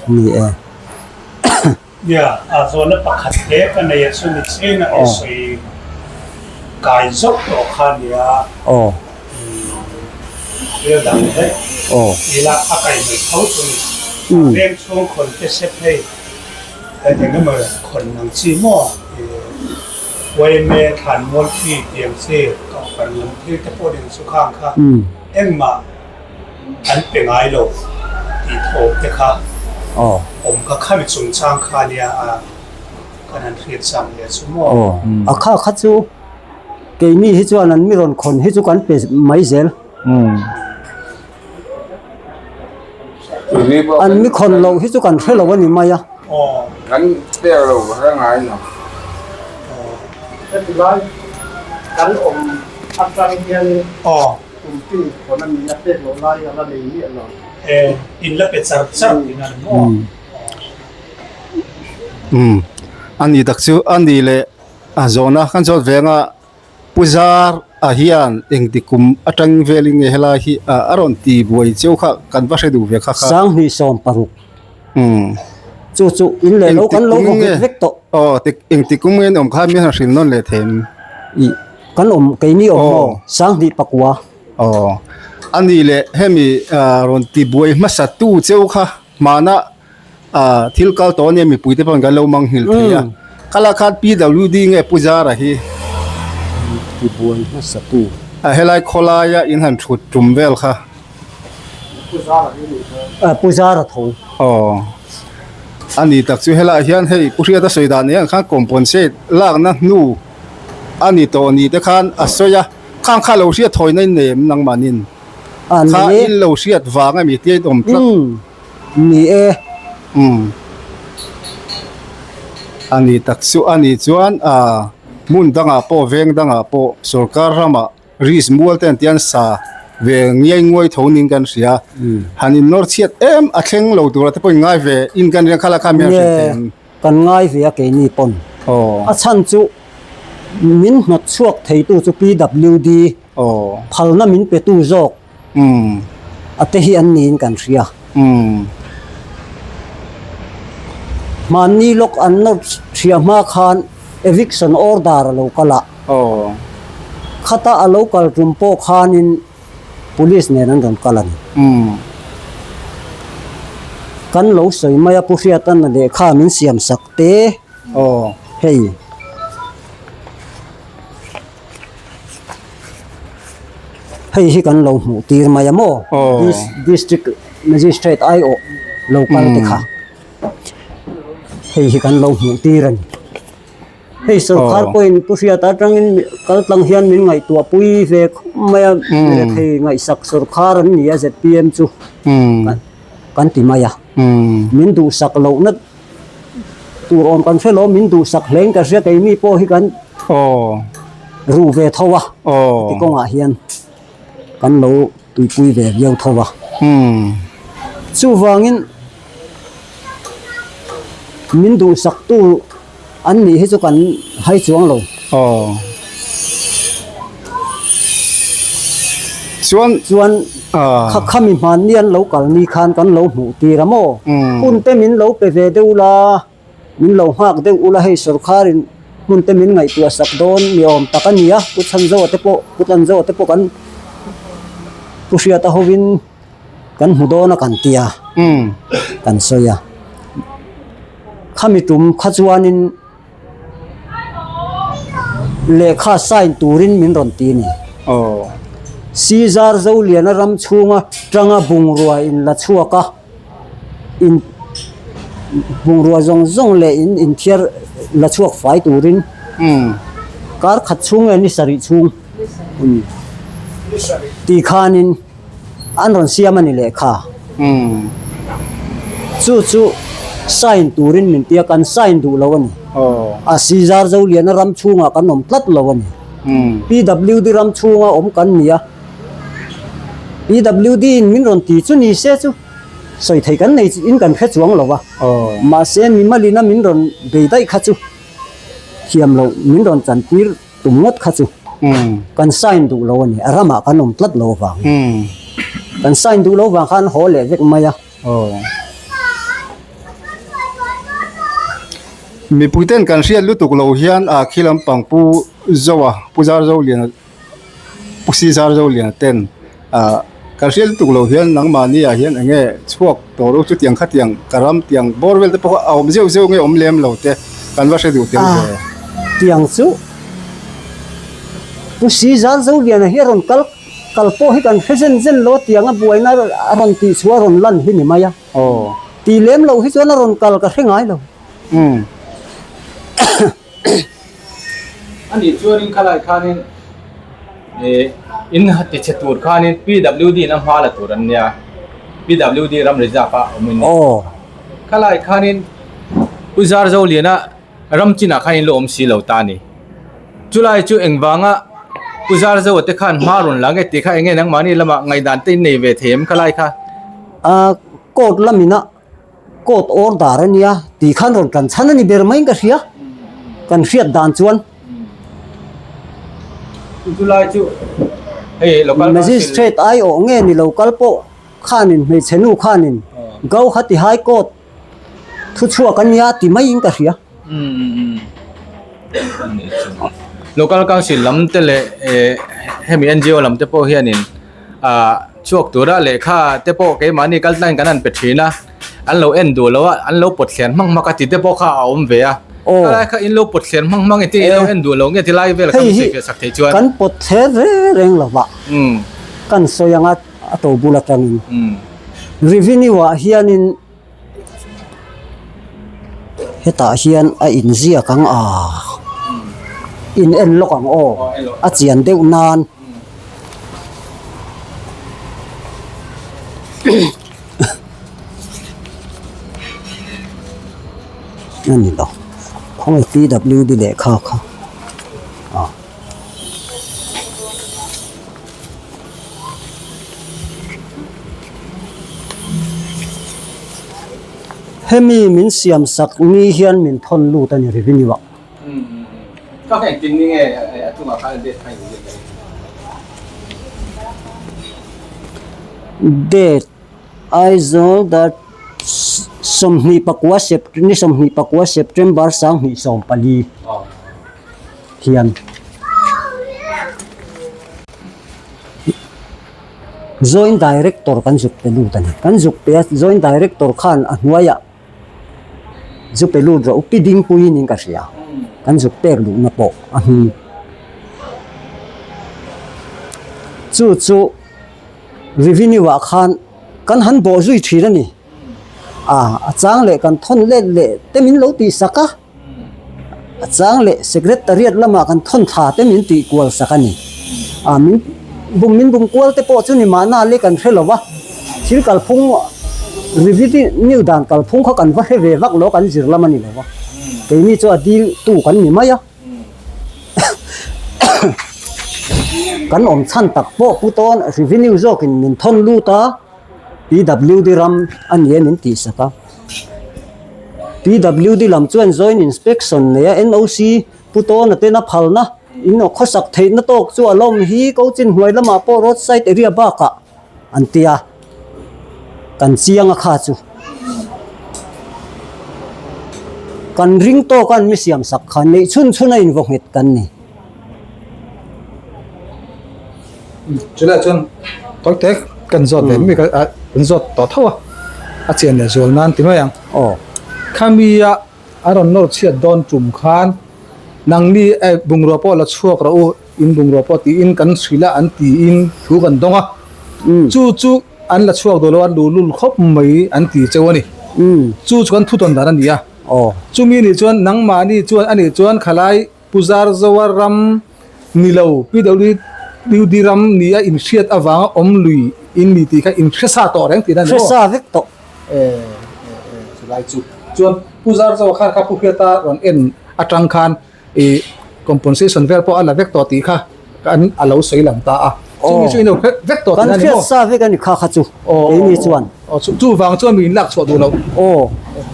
Ni e. Nia, a zawhna pakhat te ka nei a chu ni chin a i sawi kai zauh tawh kha nia. Thil dang daih ila a kai mai tho chu ni. Veng chhung khawn te sep hei eng emaw khawn ang chi maw yma thlan mual phi tiang chi kohhran lam thil te pawh ning chu khang kha engmah an pe ngai lo tih thawm te kha awm kha khami chungchang kha nia a kan han hriat chang leh chu maw. A kha kha chu keini hi chuan an mi rawn khawn hi chu kan pe mai zel. An mi khawn loh hi chu kan hre lo a ni mai a. Kan pek lo ka hre ngai lo. Heti lai kan awm. Atang hian Aw. Kum tin khawn a ni a pek loh lai a la nei miah lo. E, in la pe char char tih a ni maw? Umm a ni tak chu a ni leh a zawhna kan zawt venga Pu Zar a hian engti kum atang velin nge helai hi a rawn ti buai cheu kha kan va hre duh ve kha kha. 2016. Umm. Chu chu in leh lo kan lo vaw nghet vek tawh. Aw engti kum nge an awm kha mi han hrilh nawn leh thei em? Ih kan awm keini awm maw 2009. Aw a ni leh hemi rawn ti buai hmasa tu cheu kha hmana Ah thil kal tawh ania mipui te pawn kan lo mang nghilh thei a khala khan PWD nge Pu Zara hi tibuai hmasa tu ah helai khawlaia in han thut tum vel kha ah Pu Zara tho aw a ni tak chu helaiah hian hei Pu Hriata sawi dan nen khan compensate lakna hnu a ni tawh ni te khan a sawi a khang kha lo hriat thawina in nei em nangmahnin kha in lo hriat vang a mi tia in awm tlat. Ni e. Umm. A ni tak chu a ni chuan ah hmun dangah pawh veng dangah pawh sorkar ramah risk mual te an tian sa ve ngiai nguai tho ning kan hria. Han in nawr chhiat em a thleng lo tura te pawh in ngai ve in kan ria khala kha mi an hrilh thei ang. Kan ngai ve a keini pawn. Aw. A chhan chu min hnawt chhuak theitu chu PWD Aw. phalna min petu zawk. Umm. A te hi an niin kan hria. Umm. Hmanni lawk an nawr hria hma khan eviction order a lo kal a. Aw. Khata a lo kal tum pawh khanin police nen an rawn kal a ni. Umm. Kan lo sawi mai a Pu Hriatana lehkha min siam sak te. Aw. Hei. Hei hi kan lo hmuh tir mai a maw district magistrate aiawh lo kal te kha hei hi kan lo hmuh tir a ni hei sorkar pawhin pu hriat atangin kal tlang hian min ngaihtuah pui ve khawp mai a rethei ngaihsak sorkar an ni a zpm chu kan ti mai a min duhsak lohna Tur awm kan hre lo, min duhsak hlein ka hria keimi pawh hi kan ruh ve tho a, heti kawngah hian kan lo tuipui ve viau tho a. Chuvangin min duhsaktu an nih hi chu kan hai chuang lo. Chuan chuan kha khami hmanni an lo kal ni khan kan lo hmuh tir a maw? Hun te min lo pe ve deuh la, min lo nghak deuh ula hei sorkharin hmun te min ngaihtuah sak dawn ni awm tak a ni a, Pu Chhanzoa te pawh Pu Tlanzoa te pawh kan Pu Hriata hovin kan hmu dawn a kan ti a, kan sawi a. Khami tum kha chuanin. Lehkha sign turin min rawn ti a ni. Caesar Zoliana ram chhunga tanga bungrua in la chhuak a, in bungrua zawng zawng leh in inthiar la chhuak fai turin kar khat chhung nge ni sarih chhung ti khanin An rawn siam a ni lehkha. Chu chu sign turin min tia kan sign duh lo a ni. A Caesar Zoliana ram chhungah kan awm tlat lo a ni. PWD ram chhunga awm kan ni a. PWD in min rawn ti chu ni se chu sawi thei kan nei in kan hre chuang lo a. Mahse mimalina min rawn bei daih kha chu thiam loh min rawn chantir. Tum ngawt kha chu kan sign duh lo a ni, a ramah kan awm tlat lo avang. Kan sign duh lo vang khan haw leh vek mai a. Mipui ten kan hriat lutuk lo hian a khi lampang Pu Zoa, Pu Zarzoliana, Pu Si Zarzoliana ten Ah kan hriat lutuk lo hian nangmahni ah hian eng nge chhuak tawh ru chutiang khatiang ka ram tiang bawr vel te pawh kha a awm zeuh zeuh nge awm lem lo te kan va hre duh tel ve. Tiang chu Pu Sizar Zoliana hi a rawn kal kal pawh hi kan hre zen zen lo a tiang a buaina a rawn tih chhuah a rawn lan hi ni mai a. Tih lem loh hi chuan a rawn kal ka hre ngai lo. A nih chuanin khalai khanin ih in ti chhe tur khanin PWD in a hma la tur an nia PWD ram reserve a awm in khalai khanin Pu Zarzoliana ram chinah khan in lo awm si lo ta a ni chulai chu engvanga. Pu Zarzo te khan hma rawn la nge tih kha enge nangmahni lamah ngaihdan te in nei ve thei em khalai kha? A court lamina court order a nia tih khan rawn kan chhan a ni ber maiin ka hria kan hriat dan chuan. Chulai chu hei local council. Magistrate aiawh nge ni lo kal pawh khanin hmeichhe nu khanin Gauhati High Court thu chhuak a nia ti maiin ka hria. Local council lam te leh eh hemi N_G_O lam te pawh hianin ah chhuak tura lehkha te pawh keimahni kal tlangin kan han pe thin a an lo en duh lo a an lo pawt thlian hmang hmang a tih te pawh kha a awm ve a helai kha in lo pawt thlian hmang hmang engtin in lo en duh lo nge tilai vel kha min sawi fiah sak thei chuan kan pawt thler reng reng lo va kan sawi anga a to bul atangin revenue ah hianin. Hetah hian a inziak ang a, in en lawk ang aw, a chian deuh nan. A ni lo, khawnge P_W_D lehkha kha a. Hemi min siam sak ni hian min thawn lut a ni revenue ah. Date Aizawl dar 24 ni 24 September 2024. Hian Joint Director kan zuk pe lut a ni. Kan zuk pe a, Joint Director khan a hnuaiah zu pe lut rawh u pi dingpuiin in ka hria. Kan zuk pek luhna pawh a hming. Chu chu Revenue ah khan kan han bawh zui thin a ni. A chang leh kan thawn let leh te min lo tihsak a. A chang leh Secretariat lamah kan thawn thla te min tih kual sak a ni. A min bum min bum kual te pawh chu ni mahna le kan hre lo va, thil kalphung revenue dan kalphung kha kan va hre ve vak lo kan zir lam a ni lo va, keini chu a dil tu kan ni mai a. Kan awm chhan tak pawh pu tawn revenue zawkin min thawn lut a. PWD ram a ni a min tih sak a. PWD lam chuan joint inspection nei a NOC Pu Tawna ten a phalna in khawsak theihna tawk chu a lawm hi ko chin hnuai lamah pawh road side area bakah an ti a, kan chiang a kha chu. Kan ring tawk a an mi siam sak kha neih chhun chhun a invaw nghet kan ni. Chulaiah chuan tawite kan zawt ve mi ah kan zawt tawh tho a a chian leh zual nan ti mai ang aw khami a a rawn nawr chhiat dawn tum khan nangni eh bungrua pawh la chhuak rawh u in bungrua pawh tiin kan hrilh a an tiin thu kan dawng a chu chu an la chhuak duh lo a luhlul khawp mai an ti cheu a ni chu chu kan thu tawn dan a ni a chumi nih chuan nangmahni chuan anih chuan khalai Pu Zarzoa ram ni lo, PWD ram ni a inhriat avanga awm lui in ni tih kha inhre sa tawh reng tihna a ni maw? Hre sa vek tawh. E, e, e, chulai chu. Chuan Pu Zarzoa khan kha Pu Hriata rawn en atang khan i compensation vel pawh a la vek tawh tih kha kan a lo sawi lang ta a. Chumi chu in lo hre vek tawh tihna a ni maw? Kan hriat sa vek a ni kha kha chu. Keini chuan. Aw chu chuvang chuan mi inlak chhuah duh loh. Aw.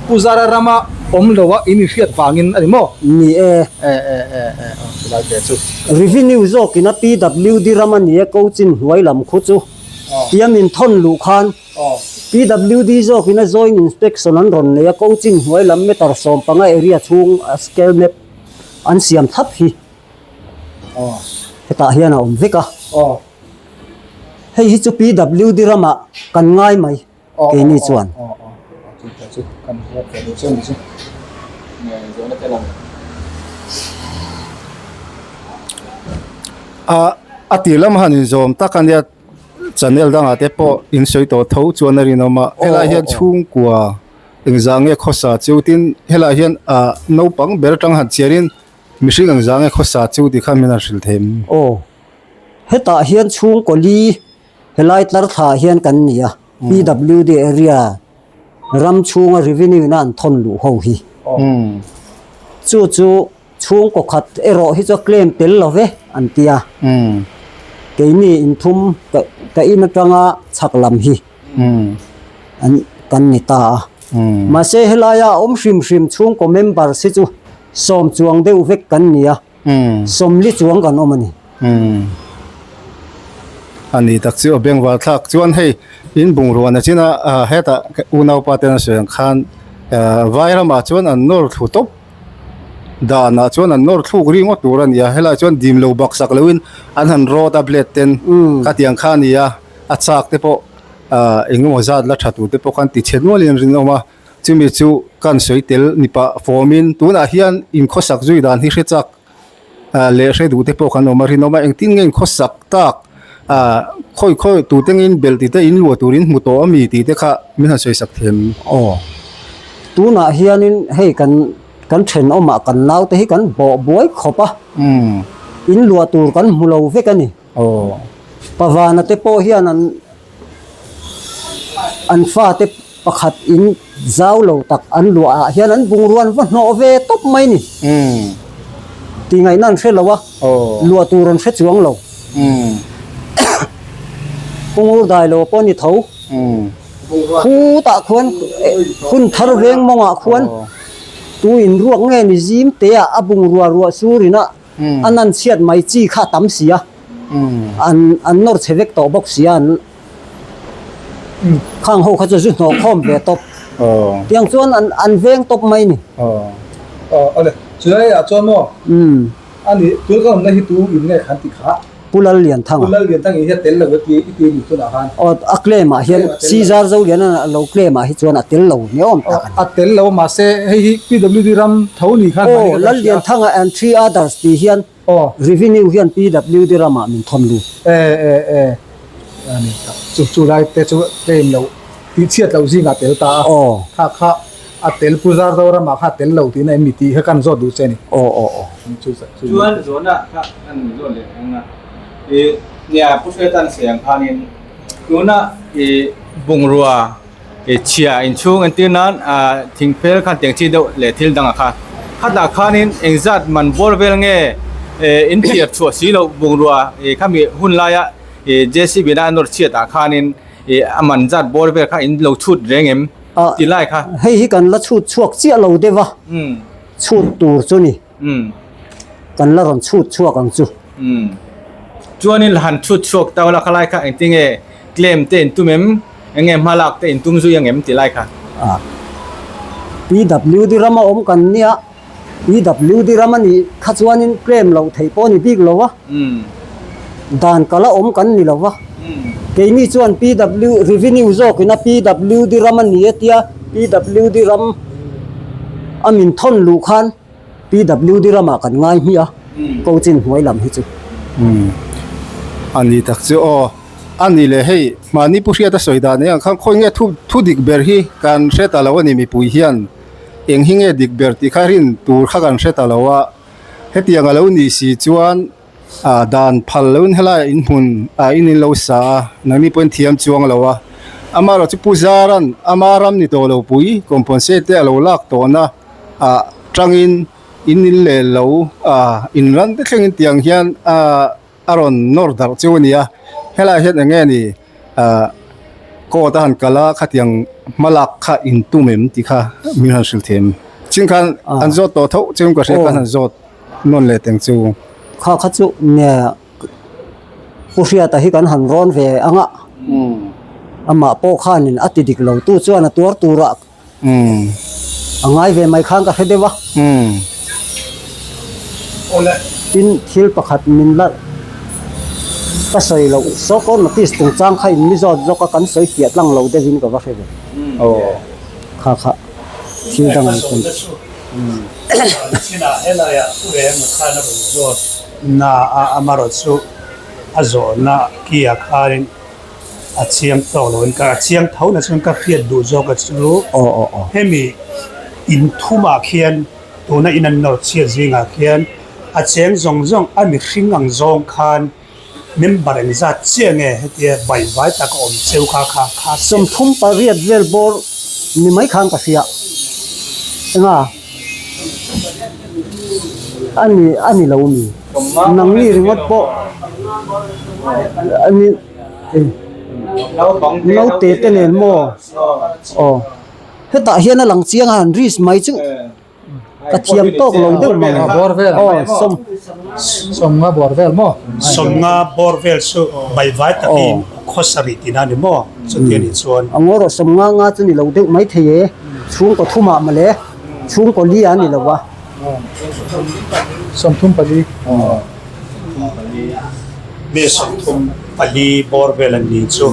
Pu Zara rama awm lo a in inhriat vangin a ni maw? Ni e. E e e e aw chulai ve chu. Revenue zawkin a PWD ram a ni e ko chin hnuai lam khu chu tia min thawn luh khan PWD zawkin a joint inspection an rawn nei a ko chin hnuai lam meter 15 area chhung a scale map an siam thlap hi hetah hian a awm vek a. Hei hi chu PWD ramah kan ngai mai keini chuan. A tir lam han inzawm tak a nia channel dangah te pawh in sawi tawh tho chuan a rinawm a helaiah hian chhungkua engzah nge khawsa chu tin helaiah hian ah naupang ber atang han chhiarin mihring engzah nge khawsa chu tih khan min han hrilh thei em? Aw. Hetah hian chhungkaw li helai tlar thla hian kan ni a, PWD area ram chhunga revenue na an thawn luh ho hi. Chu chu. Chhungkaw khat erawh hi chu a claim tel lo ve an ti a. Keini inthum ka in atanga chhak lam hi an kan ni ta a. Mahse helaia a awm hrim hrim chhungkaw members hi chu sawm chuang deuh vek kan ni a. Sawmli chuang kan awm a ni. A ni tak chu a bengvar thlak chuan hei in bungrua na china hetah unaupa ten a sawi ang khan vai ramah chuan an nawr thlu tawp danah chuan an nawr thluk ri ngawt tur a ni a helaiah chuan dim lo bak sak loin an han rawt a blade ten khatiang kha a ni a a chak te pawh engemaw zat la tha tur te pawh khan ti chhe nualin an rinawm a. Chumi chu kan sawi tel ni pah fawmin tunah hian inkhawsak zui dan hi hre chak leh hre duh te pawh kan awm a rinawm a, engtin nge inkhawsak tak khawi khawi tute nge in belh tih te in luah tur in hmu tawh ami tih te kha min han sawi sak thiam. Aw, tunah hianin hei kan kan thenawmah kan naute hi kan bawh buai khawp a, in luah tur kan hmu lo vek a ni. Aw. Pavana te pawh hian an an fate pakhat in zau lo tak an luah ah hian an bungrua an va hnawh ve tawp mai ni. Tih ngaihna an hre lo a, luah tur an hre chuang lo. Pungur dai lo pawh a ni tho. Khutah khuan hun thar veng mawngah khuan tu inruak nge ni zim te ah a bungrua ruah sur in a. A nan chhiat mai chi kha a tam si a, an an nawr chhe vek tawh bawk si a, an khang ho kha chu zu hnawh khawm ve tawp. Tiang chuan an an veng tawp mai ni. Aw awle, chulai ah chuan maw? Ani, tun ka awmna hi tu in nge khan ti kha? Pu Lallianthanga. Pu Lallianthanga hi a tel lo e ti i ti a ni tunah khan. Aw, a claim ah hian Caesar Zoliana a lo claim ah hi chuan a tel lo ni awm tak a ni. A tel lo mahse hei hi PWD ram tho ni khan mahni ka kan hria. Aw, Lallianthanga and three others tih hian revenue hian PWD ramah min thawn lut. E e e a ni tak chu chu lai te chu claim lo tih chhiat loh zingah tel ta a. Aw. Kha kha a tel Pu Zarzoram ah kha a tel lo tihna em ni tih kha kan zawt duh che a ni. Aw aw aw. Chu chu. Chuan zawhna kha kan zawt leh ang a, ih nia Pu Hriatan sawi ang khanin tuna ih bungrua ih chhia inchhung entir nan ah thingphel khan tiang chi deuh leh thil dangah kha khatah khanin engzat man bawr vel nge eh in thiar chhuah si loh bungrua ih khami hun laia ih JCB na a nawr chhiat ah khanin ih a man zat bawr vel kha in lo chhut reng em ti lai kha. Hei hi kan la chhut chhuak chiah lo deuh a, chhut tur chu ni. Kan la rawn chhut chhuak ang chu. Chuanin la han chhut chhuak ta ula khalai kha engtinge claim te in tum em? Enge hmalak te in tum zui ang em ti lai kha? PWD rama awm kan nia, PWD ram a nih kha chuanin claim loh theih pawh a ni bik lo a, dan kala awm kan ni lo va. Keini chuan PW revenue zawkina PWD ram a ni a tia, PWD ram a min thawn luh khan PWD ramah kan ngai hmiah a, coaching hnuai lam hi chu. Umm a ni tak chu aw. A ni le hei mahni pu hriat a sawi dan eng ang khan khawi nge thu thu dik ber hi kan hre ta lo a ni mipui hian eng hi nge dik ber tih kha rin tur kha kan hre ta lo a hetiang a lo nih si chuan ah dan phal lo in helaiah in hmun ah in in lo sa a nangni pawhin thiam chuang lo a amaherawhchu pu Zaran ama ram ni tawh lo pui compensate te a lo lak tawhna ah tangin in in leh lo ah in ran te thlengin tiang hian ah a rawn nawr darh chu a ni a helaiah hian eng nge ni ah court a han kal a khatiang hmalak kha in tum em tih kha min han hrilh thei em chin khan an zawt tawh tho chu ka hria khan han zawt nawn leh teng chu. Kha kha chu nge Pu Hriata hi kan han rawn ve ang a amah pawh khanin a ti dik lo tu chuan a tuar turah A ngai ve mai khan ka hre deuh a. Tin, thil pakhat min la ka sawi loh sawrkar notice chungchang kha in mi zawt zawk a kan sawi fiah tlang lo deuhin ka va hre ve. Kha kha thil dang an sawi. Na a amarawhchu a zawhna ki ah khanin A chiang tawk lo in ka a chiang tho na chuan ka hriat duh zawk a chu hemi in thum ah khian tuna in an nawr chhiat zingah khian a cheng zawng zawng a mihring ang zawng khan member engzat chiah nge hetia baihvai tak a awm cheu kha kha kha 38 vel bawr ni mai khan ka hria enga. A ni a ni lo mi. Nangni ringawt pawh a ni naute te nen maw aw hetah hian a lang chiang a han risk mai chu ka thiam tawk lo deuh mai bawr vel aw sawm sawmnga bawr vel maw sawmnga bawr vel chu baivai takin khawsarih tihna a ni maw chuti a nih chuan a ngaw rawh sawmnga nga chu ni lo deuh mai thei e chhungkaw thumah mawle chhungkaw li a ni lo va. 34 Mi 34 bawr vel an ni chu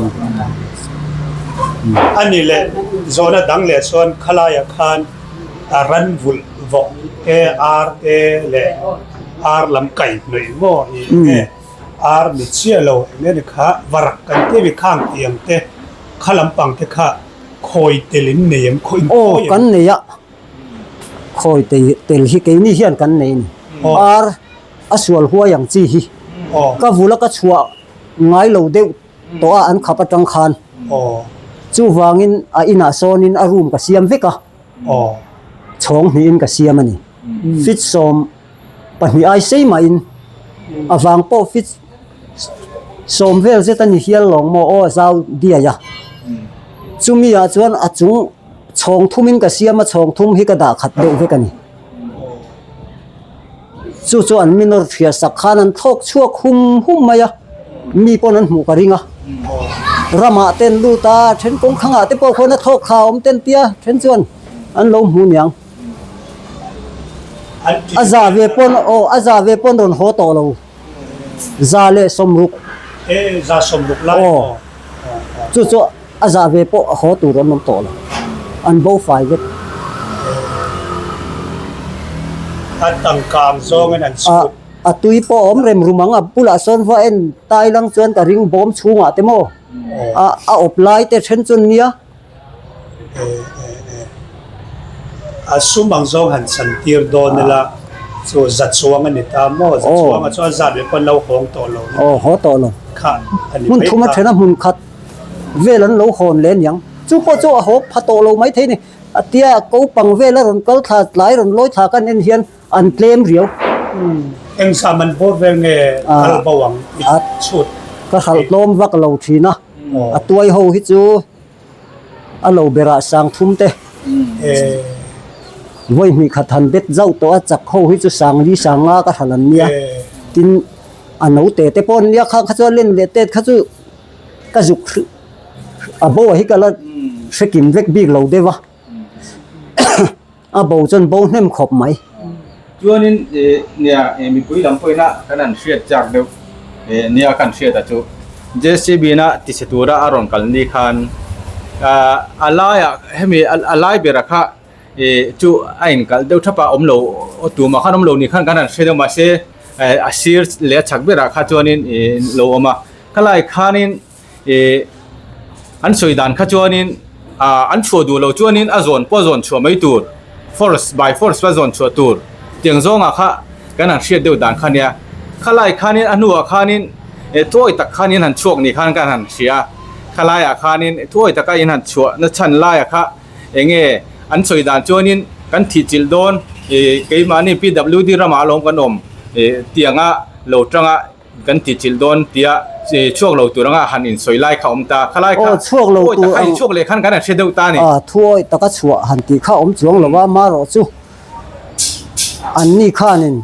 a ni leh zawhna dang leh chuan khalaiah khan a ran vulh vawk te ar te leh ar lam kaih hnawih maw i nge ar ni chiah lo eng nge ni kha varak kan tih mi khang tiang te kha lampang te kha khawi tel in nei em khawi in Aw kan nei a. Khawi tel hi keini hian kan nei a ni. Ar a sual huai ang chi hi ka vula ka chhuah ngai lo deuh tawh a an khap atang khan. Chuvangin a inah sawnin a room ka siam vek a, chhawng hnihin ka siam a ni. Feet 12 ai sei mahin a vang pawh feet 10 vel zet a ni hial lawng maw aw a zau diai a. Chumi ah chuan a chung. Chhawng thumin ka siam a, chhawng thum hi ka dah khat deuh vek a ni. Chu chu an mi nawr hria sak khan an thlawk chhuak hum hum mai a, mi pawn an hmuh ka ring a. Ramah te an lut a, then kawng khangah te pawh khawn a thlawk thla awm ten tia, then chuan an lo hmu niang. A za ve pawn aw a za ve pawn rawn haw tawh lo. 160. E 160 lai aw. Chu chu A zah ve pawh a haw tur an awm tawh lo. An bo fai vek. A tangkang zawngin an chhut. A tui pawh a awm rem rum ang. A bulah sawn va en tai lang chuan ka ring bawm chhungah te maw a a awp lai te then chu nia. A sum ang zawng han chan tir dawn ila chu za chuang a ni ta maw? Za chuangah chuan zat ve pawh an lo hawng tawh lo. Aw haw tawh lo. Kha a ni Hmun mai thum a kha. then a hmun khat. Vel an lo hawn leh aniang. Chu pawh chu a haw pha tawh lo mai thei a ni. A tia kopang vel a rawn kal thla tlai rawn lawi thla kan en hian an tlem riau. Eng sa man bawr vel nge kal bo ang i chhut? Ka hralh tlawm vak lo thin a. A tuai ho hi chu a lo berah sang thum te vawi hnih khat han bet zauh tawh a chak ho hi chu sang li sang nga ka hralh an nia. Tin a naute te pawh an nia khang kha chu a len leh tet kha chu. Ka zuk a bo ah hi ka la hre kim vek bik lo deuh a, a bo chuan bo hnem khawp mai. Chuanin nia mipui lam pawhin a kan han hriat chak deuh nia kan hriat a chu JCB na tichhe tura a rawn kal ni khan a laiah hemi a lai bera kha chu a inkalh deuh thap a awm lo tumah khan awm lo ni khan kan han hre deuh mahse a sir leh a chhak berah kha chuanin lo awm a. Khalai khanin ih an sawi dan kha chuanin ah an chhuah duh loh chuanin a zawn pawh a zawn chhuah mai tur force by force a zawn chhuah tur tiang zawngah kha kan han hriat deuh dan kha nia. Khalai khanin a hnuah khanin eh thuawi tak khanin han chhuak ni khan kan han hria a, khalaiah khanin thuawi taka in han chhuah na chhan laiah kha eng nge an sawi dan chuanin kan thih chilh dawn ih keimahni PWD ramah alawm kan awm ih tianga lo tanga Kan ti chilh dawn tia chhuak lo tur anga han insawi lai kha awm ta. Khalai kha Aw, chhuak lo thuawi tur taka ang. inchhuak leh khan kan han hre deuh ta a ni. A, thuawi taka chhuah han tih kha awm chuang lo a, marawh chu anni khanin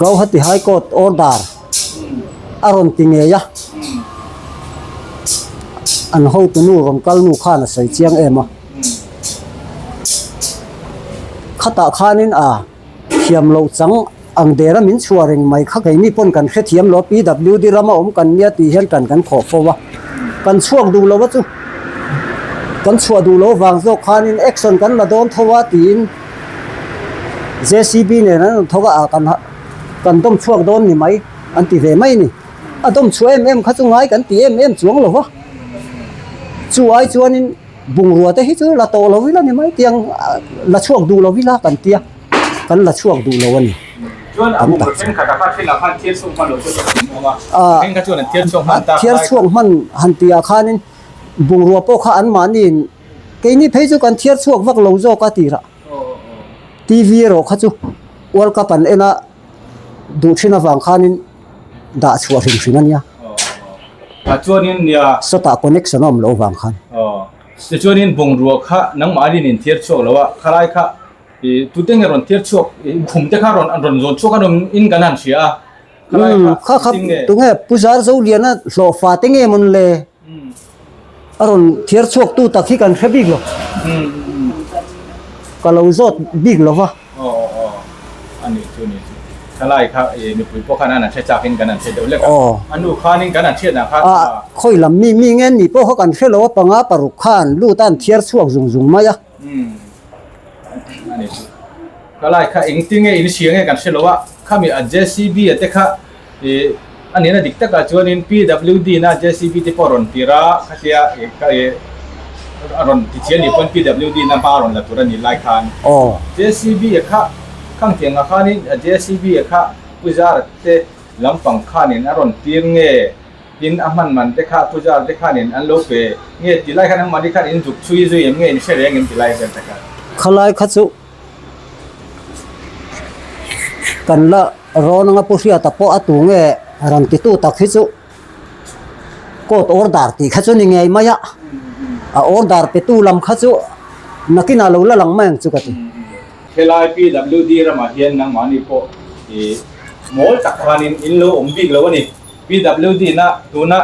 Gauhati High Court order a rawn ti ngei a, an hotunu rawn kal nu khan a sawi chiang em a. Khatah khanin a. Thiam loh chang ang dera min chhuah reng mai kha keini pawn kan hrethiam lo a, PWD rama awm kan nia tih hian kan kan khawh fo a, kan chhuak duh lo a chu kan chhuah duh lo vang zawk khanin action kan la dawn tho a tiin JCB nen an rawn thawk a ah kan kan dawm chhuak dawn ni mai an ti ve mai a ni. A dawm chhuah em em kha chu ngai kan ti em em chuang lo va, chu ai chuanin. Bungrua te hi chu la tawh lo ila ni mai tiang la chhuak duh lo ila kan tia kan la chhuak duh lo a ni. Chuan a bungrua thenkhat ah khan thelah khan thiar chhuak hman lo chu an awm a, thenkhat chuan an thiar chhuak hman ta. Thiar chhuak hman han tih ah khanin bungrua pawh kha anmahniin keini phei chu kan thiar chhuak vak lo zawk a tirah TV erawh kha chu. World Cup an en a duh thin avang khanin dah chhuah hrim hrim a nia. Sawtah connection a awm loh avang khan. Tichuanin bungrua kha nangmahni in thiar chhuak lo a, khalai kha tute nge rawn thiar chhuak, khum te kha rawn rawn zawn chhuak an awm in kan han hria a, khalai kha Kha kha tunge Pu Zarzoliana hlawhfa te nge mawn le? A rawn thiar chhuak tu tak hi kan hre bik lo. Ka lo zawt bik lo va. Aw aw aw a nih chu nih chu. Thalai kha i mipui pawh khan an an hre chak in kan an hre deuh lek a. A nu khan in kan an hriat ah khan A khawi lam mi mi nge ni pawh kha kan hre lo a panga paruk khan lut a an thiar chhuak zung zung mai a. A nih chu. Thalai kha engtin nge in hria nge kan hre lo a. Khami a JCB a te kha I a nihna dik takah chuanin PWD na JCB te pawh a rawn tir a, khatia i ka i a rawn ti chian nih pawn PWD na hma a rawn la tur a nih lai khan JCB a kha khang tiang ah khanin JCB a kha Puzara te lampang khanin a rawn tir nge tin a hman man te kha Puzara te khanin an lo pe nge ti lai khan angmahni khan in zuk chhui zui em nge in hre reng em ti lai vel ta kha. Khalai kha chu Kan la rawn anga Pu Hriata pawh a tu nge rawn titu tak hi chu court order tih kha chu ni ngei mai a, a order petu lam kha chu nakinah lo la lang mai ang chu ka ti. Helai PWD ramah hian nangmahni pawh i mawl tak khanin in lo awm bik lo a ni. PWD na tuna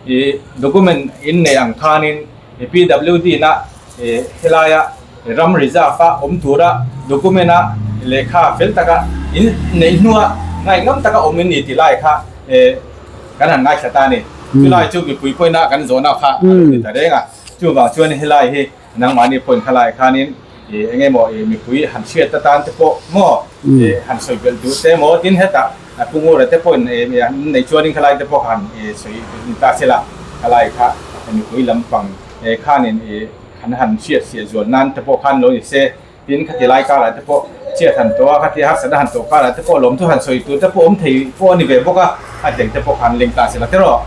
i document in nei ang khanin PWD na helaia ram reserve a awm tura document a lehkha fel taka in neih hnua ngaihngam taka awm in ni tih lai kha kan han ngaithla ta a ni. Chulai chu mipui pawina kan zawhna kha a lo ni ta reng a. Chuvang chuan helai hi nangmahni pawhin khalai khanin eng emaw mipui han hriat atan te pawh maw han sawi belh duh te maw tin hetah Pu Ngura te pawhin an neih chuanin khalai te pawh han sawi ni ta se la khalai kha mipui lampang khanin an han hriat fiah zual nan te pawh khan lo ni se, tin khati lai karah te pawh chhiat han tawh a, khati harsatna han tawh karah te pawh lawmthu han sawi tur te pawh awm thei pawh a ni ve bawk a, a teng te pawh khan leng ta se la tiraw.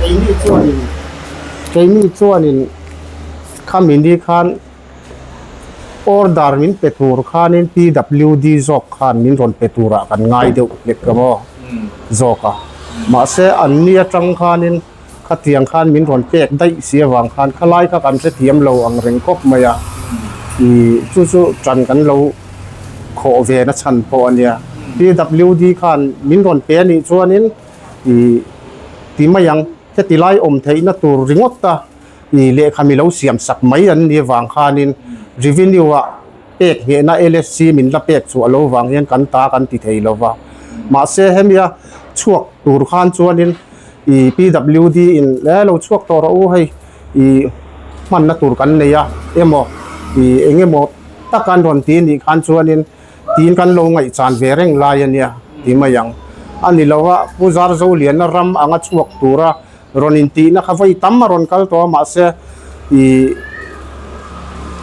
Keini chuanin keini chuanin khami ni khan order min pe tur khanin PWD zawk khan min rawn pe turah kan ngai deuh hlek ang aw zawk a mahse an ni atang khanin khatiang khan min rawn pek daih si avang khan khalai kha kan hrethiam lo ang reng khawp mai a ih chu chu tan kan lo khawh ve na chhan pawh a nia PWD khan min rawn pe anih chuanin ih ti mai ang heti lai awm theihna tur ringawt a. Ih lehkha mi lo siam sak mai an ni avang khanin revenue ah pek nghehna LSC min la pek chhuah lo vang hian kan ta kan ti thei lo va. Mahse hemia chhuak tur khan chuanin ih PWD in e lo chhuak tawh rawh u hei ih hmanna tur kan nei a emaw ih eng emaw tak an rawn ti anih khan chuanin tiin kan lo ngaihchan ve reng lai a nia ti mai ang. A ni lo a Pu Zarzoliana ram anga chhuak tura Rawn intihna kha vawi tam a rawn kal tawh a mahse ih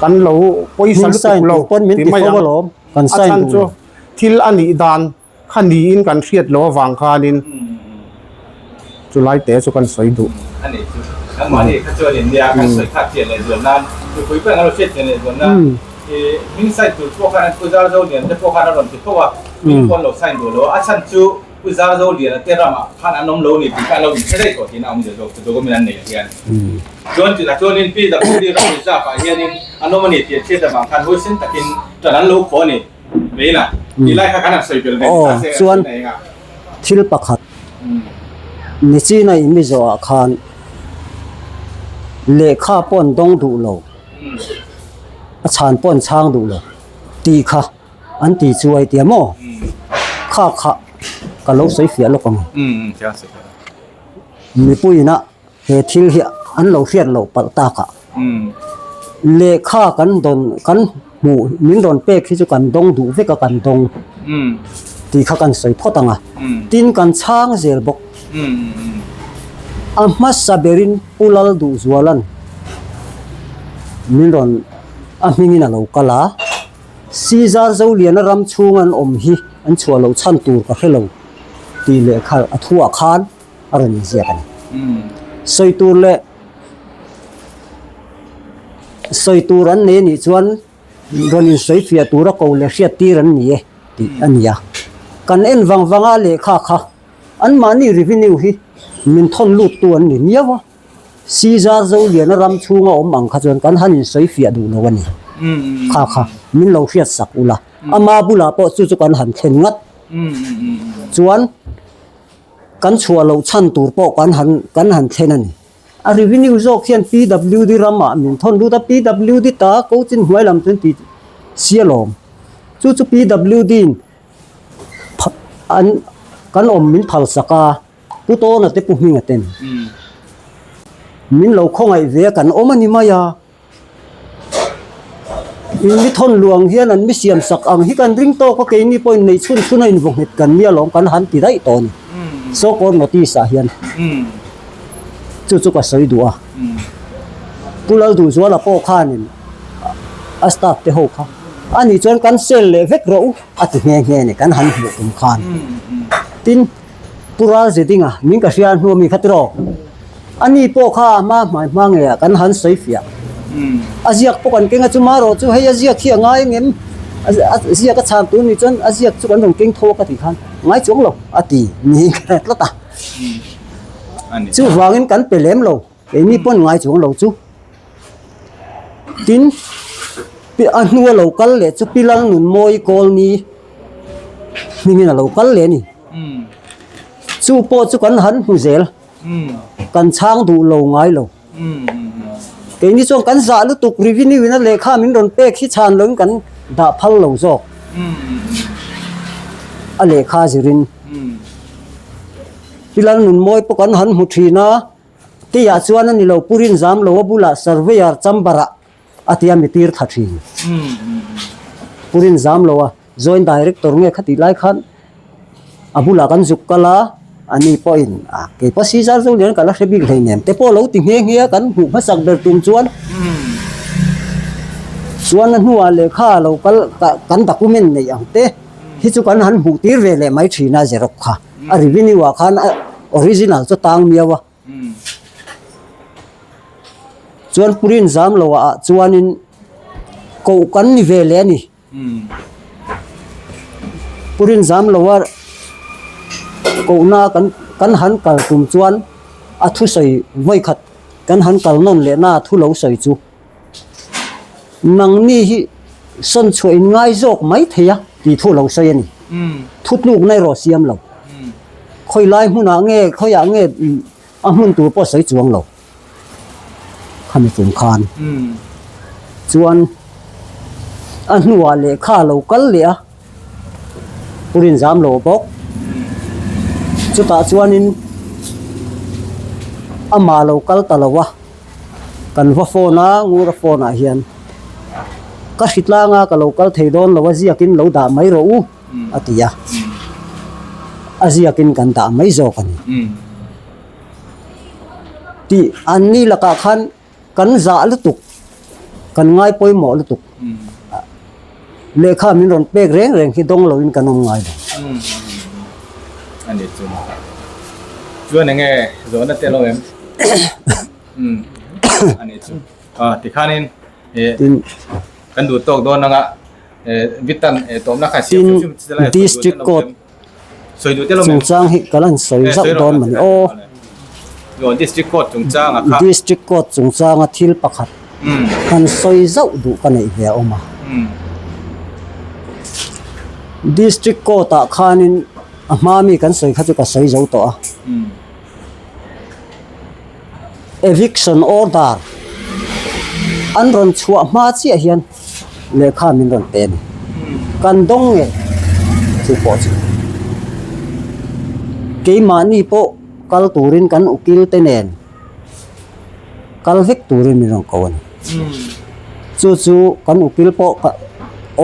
kan lo pawisa lutuk lo ti mai ang. A chhan chu thil a nih dan kha niin kan hriat loh avang khanin chulai te chu kan sawi duh. A nih chu nangmahni kha chuanin nia kan sawi kha chian leh zual nan mipui pawh an lo hriat chian leh zual nan ih hming sign tur pawh khan an pu zar zo lian te pawh khan a rawn ti fo a hming pawh an lo sign duh lo a a chhan chu Pu Zarzoliana te ramah khan an awm lo ni tih kha an lo inhre daih tawh tiin a awm zia zawk chu document an neih ah hian. Chuan chutah chuanin PWD ram reserve ah hianin an awm a ni tih an hriat avang khan huaisen takin ṭan an lo khawh a ni. Veina, tih lai kha kan han sawi belh ve ta se a Chuan sawi na eng a. Thil pakhat Nichina in mi zawhah khan lehkha pawh an dawng duh lo, a chhan pawh an chhang duh lo tih kha. An ti chu ai tia maw? Kha kha ka lo sawi fiah lawk ang. Mipuiin a he thil hi an lo hriat loh palh tak ah lehkha kan dawn kan hmuh min rawn pek hi chu kan dawng duh vek a kan dawng tih kha kan sawi phawt ang a. Tin kan chhang zel bawk. A hmasa berin Pu Lalduhzuala'n min rawn a hmingin a lo kal a. Caesar Zoliana ram chhung an awm hi an chhuah loh chhan tur ka hre lo tih lehkha a thuah khan a rawn inziak a ni. Sawi tur leh sawi tur an nei anih chuan rawn insawifiah tura ko leh hriat tir an ni e tih a ni a. Kan en vang vang a lehkha kha anmahni revenue hi min thawn lut tu an ni miau a. Caesar Zoliana ram chhunga awm ang kha chuan kan han insawifiah duh lo a ni. Kha kha min lo hriat sak ula. Ama bulah pawh chu chu kan han thlen ngat. Chuan kan chhuah loh chhan tur pawh kan han kan han thlen a ni. A revenue zawk hian PWD ramah min thawn lut a, PWD ta ko chin hnuai lam chuan ti si alawm. Chu chu PWD in an kan awm min phal sak a. Pu Tawna te Pu Hminga ten min lo khawngaih ve a kan awm a ni mai a. In mi thawn luang hian an mi siam sak ang hi kan ring tawk a keini pawhin nei chhun chhun a invaw nghet kan nia lawm kan han ti daih tawh a ni. So called notice ah hian chu chu ka sawi duh a. Pu Lalduhzuala pawh khanin a staff te ho kha ani chuan kan sel leh vek rawh u a ti nghe nghe a ni kan han hmuh tum khan. Tin. Pu Ralzedinga min ka hria hnu ami kha tiraw? Ani pawh kha a hma hmai hma ngei ah kan han sawi fiah. A ziak pawh kan keng a chu marawh chu hei a ziak hi a ngai ngem a ziak a chhan tur ni chuan a ziak chu kan rawn keng tho a ka tih khan ngai chuang lo a ti niin ka hre tlat a. Chuvangin kan pe lem lo. Keini pawn ngai chuang lo chu. Tin, a hnua lo kal leh chu Pi Lalnunmawi Kawlni hmingin a lo kal leh a ni. Chu pawh chu kan han hmu zel. Kan chhang duh lo ngai lo. Keini chuan kan zah lutuk revenue in a lehkha min rawn pek hi chhan loin kan dah phal lo zawk. A lehkha zirin. Pi Lalnunmawi pawh kan han hmu thin a. Keiah chuan a ni lo, Pu Rinzam lo a bulah Surveyor chamber-ah a tia mi tir tha thin. Pu Rinzam lo a Joint Director nge khatih lai khan a bulah kan zuk kal a, ani pawhin a kei pawh Caesar Zolian ka la hre bik hleinem te pawh lo ti nghe nghe a kan hmuh hmasak ber tum chuan chuan a hnuah lehkha lo kal kan document neih ang te hi chu kan han hmuh tir ve leh mai thin a Xerox kha. A revenue ah khan a original chu tang miau a. Chuan Purin zam lo ah chuanin koh kan ni ve leh a ni. Purin zam lo a kohna kan kan han kal tum chuan a thusawi vawikhat kan han kal nawn leh na a thu lo sawi chu. Nangni hi sawn chhuah in ngai zawk mai thei a tih thu lo sawi a ni. Thu tlukna erawh siam lo. Khawi lai hmunah nge khawiah nge a hmun tur pawh sawi chuang lo. Khami tum khan chuan a hnuah lehkha a lo kal leh a, Pu Rinzam lo bawk. Chutah chuanin amah lo kal ta lo a. Kan va phone a, Ngura phone ah hian ka hri tlang a, ka lo kal thei dawn lo a, ziakin lo dah mai rawh u a ti a, a ziakin kan dah mai zawk a ni. Tih an ni lakah khan kan zah lutuk, kan ngai pawimawh lutuk. Lehkha min rawn pek reng reng hi dawng loin kan awm ngai lo. A ni chu. Chuan enge zawhna te lo em? A ni chu. A tikhanin kan duh tawk dawn anga Vitan tawmna kha siam Tin District Court chungchang hi ka lan sawi zauh dawn mawni aw. District Court chungchanga kha. District Court chungchanga thil pakhat han sawi zauh duh ka neih ve a awm a. District Court ah khanin a hma mi kan sawi kha chu ka sawi zo tawh a. Eviction order an rawn chhuah hma chiah hian lehkha min rawn pe a ni. Kan dawng nge chu pawh chu keimahni pawh kal turin kan ukil te nen kal vek turin min rawn ko a ni. Chu chu kan ukil pawh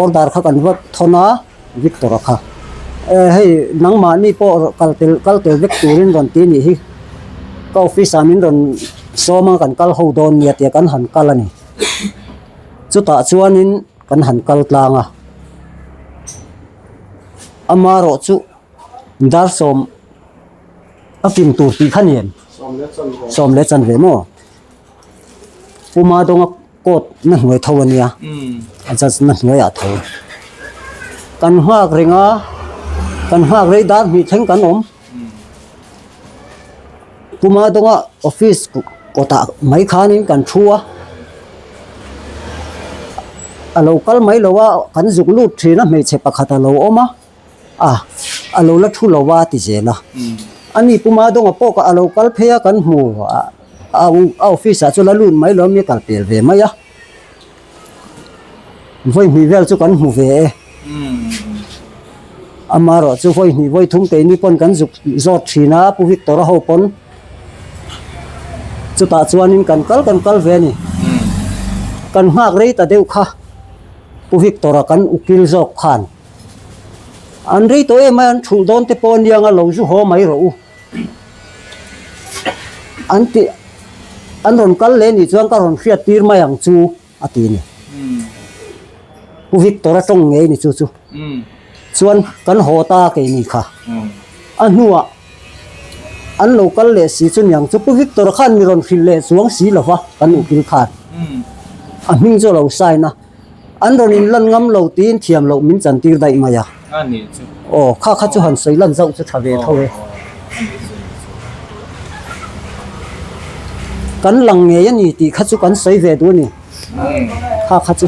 order kha kan va thawn a. Victor a kha eh hei nangmahni pawh kal tel kal tel vek turin rawn ti nih hi ka office ah min rawn sawm a kan kal ho dawn nia tia kan han kal a ni chutah chuanin kan han kal tlang a amarawh chu Darsawm a kim tur tih kha ni em sawm leh chanve maw Puma dawnga. Court na hnuai tho a nia, a judge na hnuaiah tho. Kan nghak reng a, kan nghak rei dar hnih thleng kan awm. Puma dawnga office kawtah mai khanin kan thu a, a lo kal mai lo a, kan zuk lut thin a hmeichhe pakhat a lo awm a. a, a lo la thu lo a ti zel a. Ani Puma dawnga pawh kha a lo kal phei a kan hmu a, a office ah chu la lut mai lo a mi kal pel ve mai a. Vawi hnih vel chu kan hmu ve e. Amaherawh chu vawi hnih vawi thum keini pawn kan zuk zawt thin a Pu Victor a ho pawn chutah chuanin kan kal kan kal ve a ni. Kan nghak rei ta deuh kha Pu Victor a kan ukil zawk khan. An rei tawh em a, an thulh dawn te pawh aniang a lo zu haw mai rawh u. An ti, an rawn kal leh nih chuan ka rawn hriat tir mai ang chu a ti a ni. Pu Victor a tawng ngei ni chu chu. Chuan kan haw ta keini kha. A hnuah an lo kal leh si chu niang chu Pu Victor khan mi rawn hrilh leh chuang si lova kan ukil khan. A hming chu a lo sign a. An rawn in lan ngam lo tiin thiam loh min chan tir daih mai a. Aw, kha kha chu han sawi lan zauh chu tha ve tho e. Kan lang ngei a ni tih kha chu kan sawi ve duh a ni. Kha kha chu.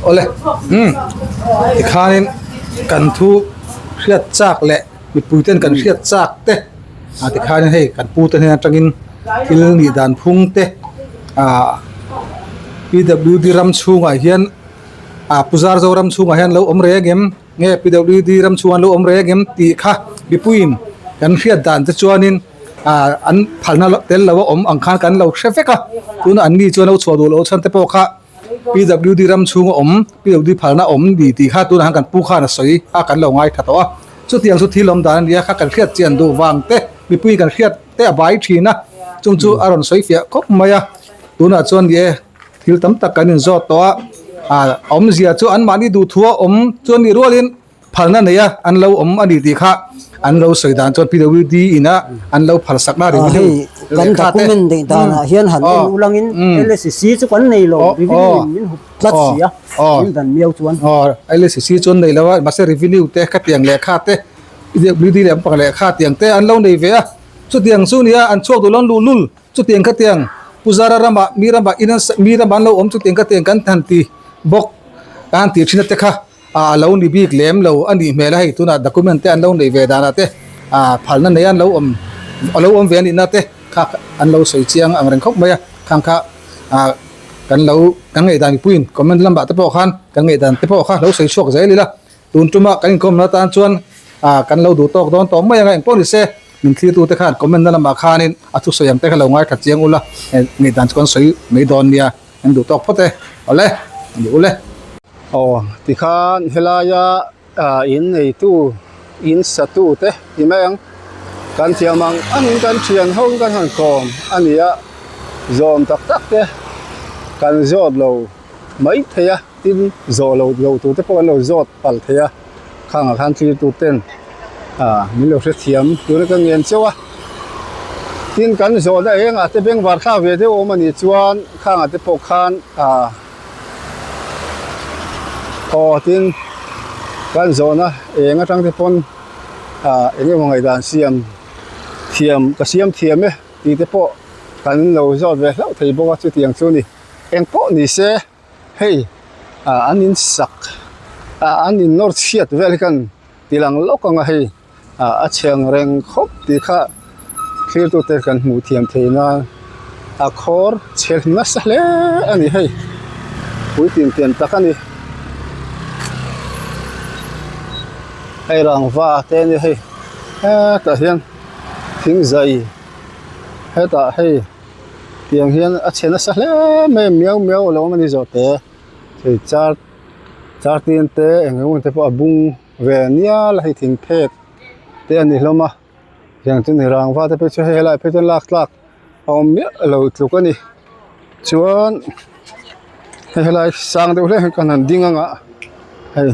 Awle, umm, tikhanin kan thu hriat chak leh mipuiten kan hriat chak te ah tikhanin hei kan pute hnen atangin thil nih dan phung te ah PWD ram chhungah hian ah Pu Zarzo ram chhungah hian lo awm reng em nge PWD ram chhungah lo awm reng em tih kha mipuiin kan hriat dan te chuanin ah an phalna tel lo a awm ang khan kan lo hre vek a tunah an ni chuan lo chhuah duh loh chhan te pawh kha. PWD ram chhunga awm, PWD phalna awm ni tih kha tunah khan kan pu khan a sawi a, kan lo ngaithla tawh a. Chutiang chu thil awm dan a nia kha kan hriat chian duh vang te, mipui kan hriat te a bai thin a, chung chu a rawn sawi fiah khawp mai a. Tunah chuan ni e, thil tam tak kan inzawt tawh a, ah awmzia chu anmahni duhthua awm chuan nih rualin, Phalna nei a an lo awm a ni tih kha an lo sawi dan chuan PWD in a an lo phal sakna revenue kan document neih danah hian han en ulangin LSC chu kan nei lo revenue in min hup tlat si a min dan miau chuan LSC chu an nei lo a mahse revenue te khatiang lehkha te PWD leh lampang lehkha tiang te an lo nei ve a chutiang chu nia an chhuak duh lo an luhlul chutiang khatiang Pu Zara ramah mi ramah in an mi ramah an lo awm chutiang khatiang kan han ti bawk kan han tih thin a te kha. ah a lo ni bik lem lo a nih hmel a hei tunah document te an lo neih ve danah te ah phalna nei an lo awm a lo awm ve a nihna te kha an lo sawi chiang ang reng khawp mai a khang kha ah kan lo kan ngaihdan mipuiin comment lamah te pawh khan kan ngaihdan te pawh kha lo sawi chhuak zel ila tun tuma kan inkawmna atan chuan ah kan lo duh tawk dawn tawh mai anga engpawh ni se min thlir tute khan comment na lamah khanin a thusawi ang te kha lo ngaithla chiang ula ngaihdan chu kan sawi mai dawn nia. An duh tawk phawt e. Awle, an duh ule. Aw, tikhan helaia in neitu, in satu te ti mai ang. Kan thiam ang angin kan thian ho in kan han kawm a ni a, zawm tak tak te kan zawt lo mai thei a, tin zawh lo lo tur te pawh kan lo zawt palh thei a, khangah khan thlir tur ten ah min lo hrethiam tuna ka ngen chauh a. Tin kan zawhna engah te bengvar thlak ve deuh awm a nih chuan khangah te pawh khan ah aw tin kan zawhna eng atang te pawn ah eng emaw ngaihdan siam thiam ka siam thiam e tih te pawh kan lo zawt ve hlauh thei bawk a chutiang chu ni engpawh ni se hei ah an in sak ah an in nawr chhiat vel hi kan ti lang lawk ang a hei. ah a chheng reng khawp tih kha thlirtute kan hmuh thiam theih nan a khawr chhe nasa hle a ni hei pui tin tian tak a ni hei rangva te a ni hei hetah hian thing zai hetah hei tiang hian a chhe nasa hle mai a miau miau a lo awm a ni zawh te hei char char tin te eng eng te pawh a bung. Ve nial a hei thing phek te a ni hlawm a tiang chu ni rangva te phei chu hei helai phei chuan lak tlak a awm miah lo tluk a ni chuan hei helai sang deuh hlek hi kan han ding ang a hei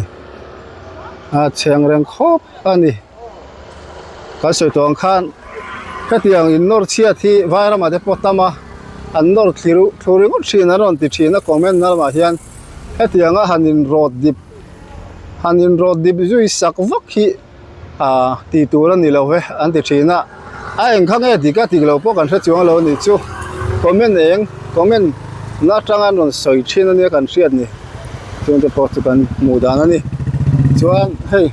a chheng reng khawp a ni kan sawi tawh ang khan hetiang in nawr chhiat hi vai ramah te pawh a tam a. An nawr thliru thlu ringawt thin an rawn ti thin a comment na lamah hian hetianga han in rawt dip han in rawt dip zui sak vak hi ah tih tur a ni lo ve an ti thin a a eng kha nge dik a dik lo pawh kan hre chuang lo a nih chu comment eng comment na atanga an rawn sawi thin a nia kan hriat ni chung te pawh chu kan hmuh dan a ni chuan hei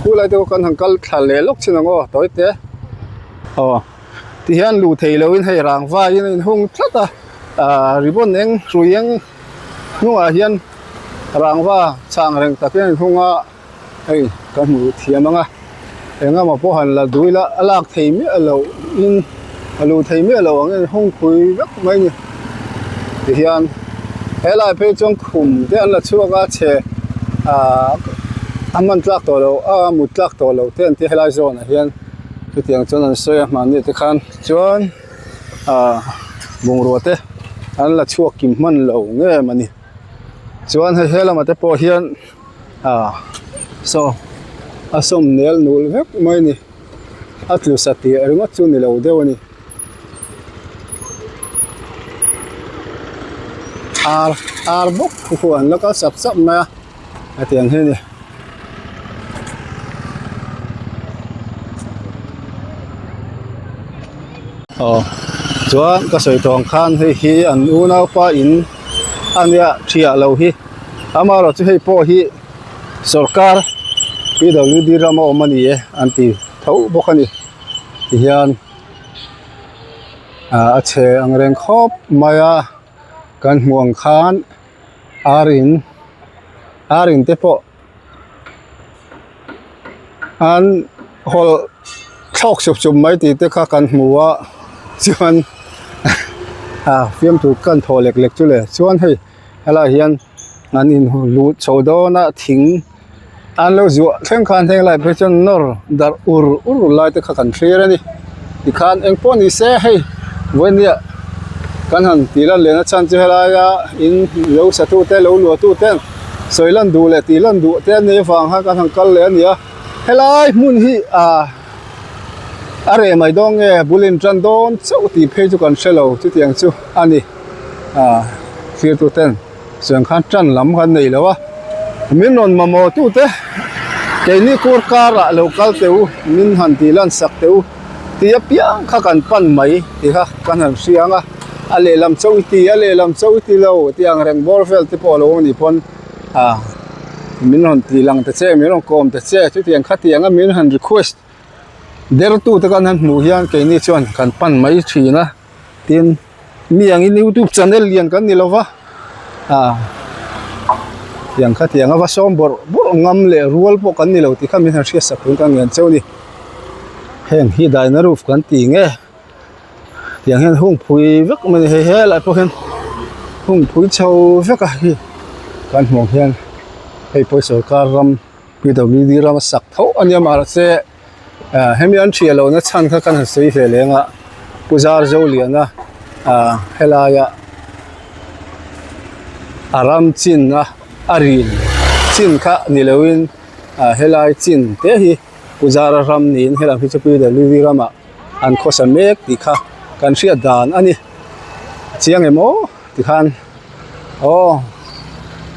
khulai te pawh kan han kal thla leh lawk chin ang aw tawi te aw. Tihian luh theih lohin hei rangvaiin a inhung tlat a, ahh ribbon eng hrui eng hnungah hian rangva chhang reng tak hian a inhung a, hei ka hmu thiam ang a, eng emaw pawh han la duh ila a lak thei miah loh in a luh thei miah loh ang a inhung phui vek mai a ni. Tihian helai phei chuan khum te an la chhuak a chhe ahh a hman tlak tawh loh a mut tlak tawh loh te an ti helai zawnah hian. Chutiang chuan an sawi a hmanni te khan chuan ah bungrua te an la chhuak kim hman lo ngem a ni chuan hei he lamah te pawh hian ah saw a sawm nel nul vek mai a ni a tlu satliah ringawt chu ni lo deuh a ni ar ar bawk khu khu an la kal sap sap mai a hetiang hi a ni. Aw chuan ka sawi tawh ang khan hei hi an unaupa in a nia thiah lo hi amaherawhchu hei pawh hi sawrkar P W D rama awm a ni e an ti tho bawk a ni tihian ah a chhe ang reng khawp mai a kan hmuh ang khan ar in ar in te pawh an hawlh thlawk sup sup mai tih te kha kan hmu a chuan ah fiamthu kan thaw lek lek chu le chuan hei helaiah hian an in luh chho dawn a thing. An lo zuah thleng khan heng lai phei chuan nawr darh ur ur lai te kha kan thlir a ni tikhan eng pawh ni se hei vawinia kan han tih lan lehna chhan chu helaia in lo sa tu te lo luah tu ten sawi lan duh leh tih lan duh te an nei avang khan kan han kal leh a ni a helai hmun hi ah a reh mai dawn nge bul in tan dawn chauh tih phei chu kan hre lo chutiang chu a ni ah thlir tu ten. Chuan khan tan lam kan nei lo a, min rawn mamawh tute keini kur karah lo kal teh u, min han tih lan sak teh u tih apiang kha kan pan mai tih kha kan han hria ang a, a lehlam chauh i ti, a lehlam chauh i ti lo tih ang reng bawr vel te pawh a lo awm a nih pawn ah min rawn tih lang ta che, min rawn kawm ta che chutiang khatiang a min han request der tute kan han hmuh hian keini chuan kan pan mai thin a. Tin, mi angin youtube channel lian kan ni lova, ah tiang kha tiang a va sawm bawrh bawrh ngam leh rual pawh kan ni lo tih kha min han hriat sak tun ka ngen cheu a ni. Heng hi daina roof kan ti nge tiang hian hung phui vek mai a ni hei helai pawh hian hung phui chho vek a hi kan hmuh ang hian hei pawh hi sawrkar ram P W D rama sak tho a nia mahse ah hemi an thiah lohna chhan kha kan han sawi ve leng a Pu Zarzoliana ah helaia a ram chin a a rin chin kha ni loin ah helai chin te hi Pu Zara ram niin helam hi chu P W D ramah an khawsa mek tih kha kan hriat dan a ni chiang em aw tikhan aw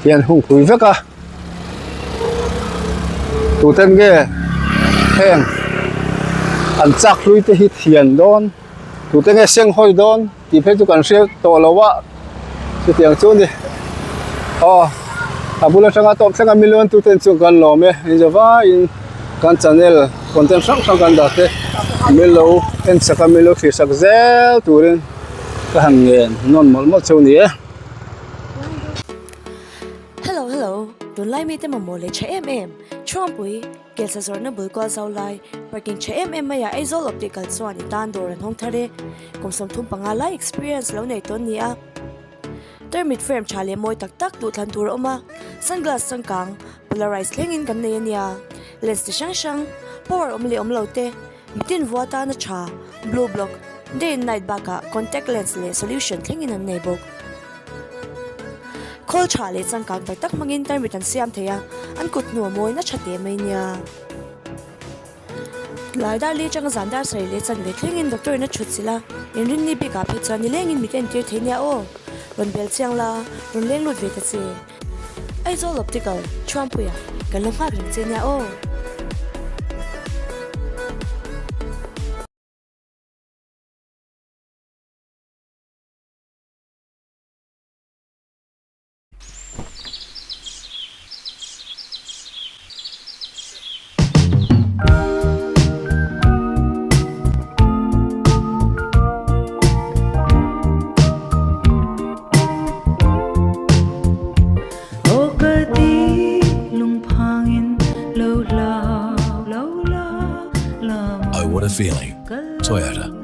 hian hung phui vek a tuten nge heng an chak hlui te hi thian dawn tute nge seng hawi dawn tih phei chu kan hre tawh lo a chutiang chu a ni aw a bul atanga tawp thleng a million tuten chu kan lawm e engzawvaiin kan channel content hrang hrang kan dah te min lo en sak a min lo thlir sak zel turin ka han ngen nawn mawlh mawlh chu a ni e. Hello hello, tunlai mite mamawh leh tha em em, Thuampui, Kelsa zawrhna bul kual zau lai, parking tha em em maiah Aizawl awp tih kal chuan i tan dawr an hawng thar e, kum 35 lai experience lo nei tawn ni a. Tarmit frame tha leh mawi tak tak duhthlan tur a awm a, sunglass changkang, polarized thlengin kan nei a nia, lens ti hrang hrang, power awm leh awm lo te, Mitin vua tana tha, blue block, day and night bakah contact lens leh solution thlengin an nei bawk. Khawl tha leh changkang tak tak hmangin tarmit an siam thei a, an kut hnu a mawi na tha teh mai nia. Tlai dar li atanga zan dar sarih leh chanve thlengin doctor in a thut chilh a, inrinni bikah phei chuan nilengin mit entir thei nia aw. Rawn bel chiang la, rawn leng lut ve ta che. Aizawl Optical, Thuampuia, kan lo nghak reng che nia aw. Oh what a feeling. Toyota.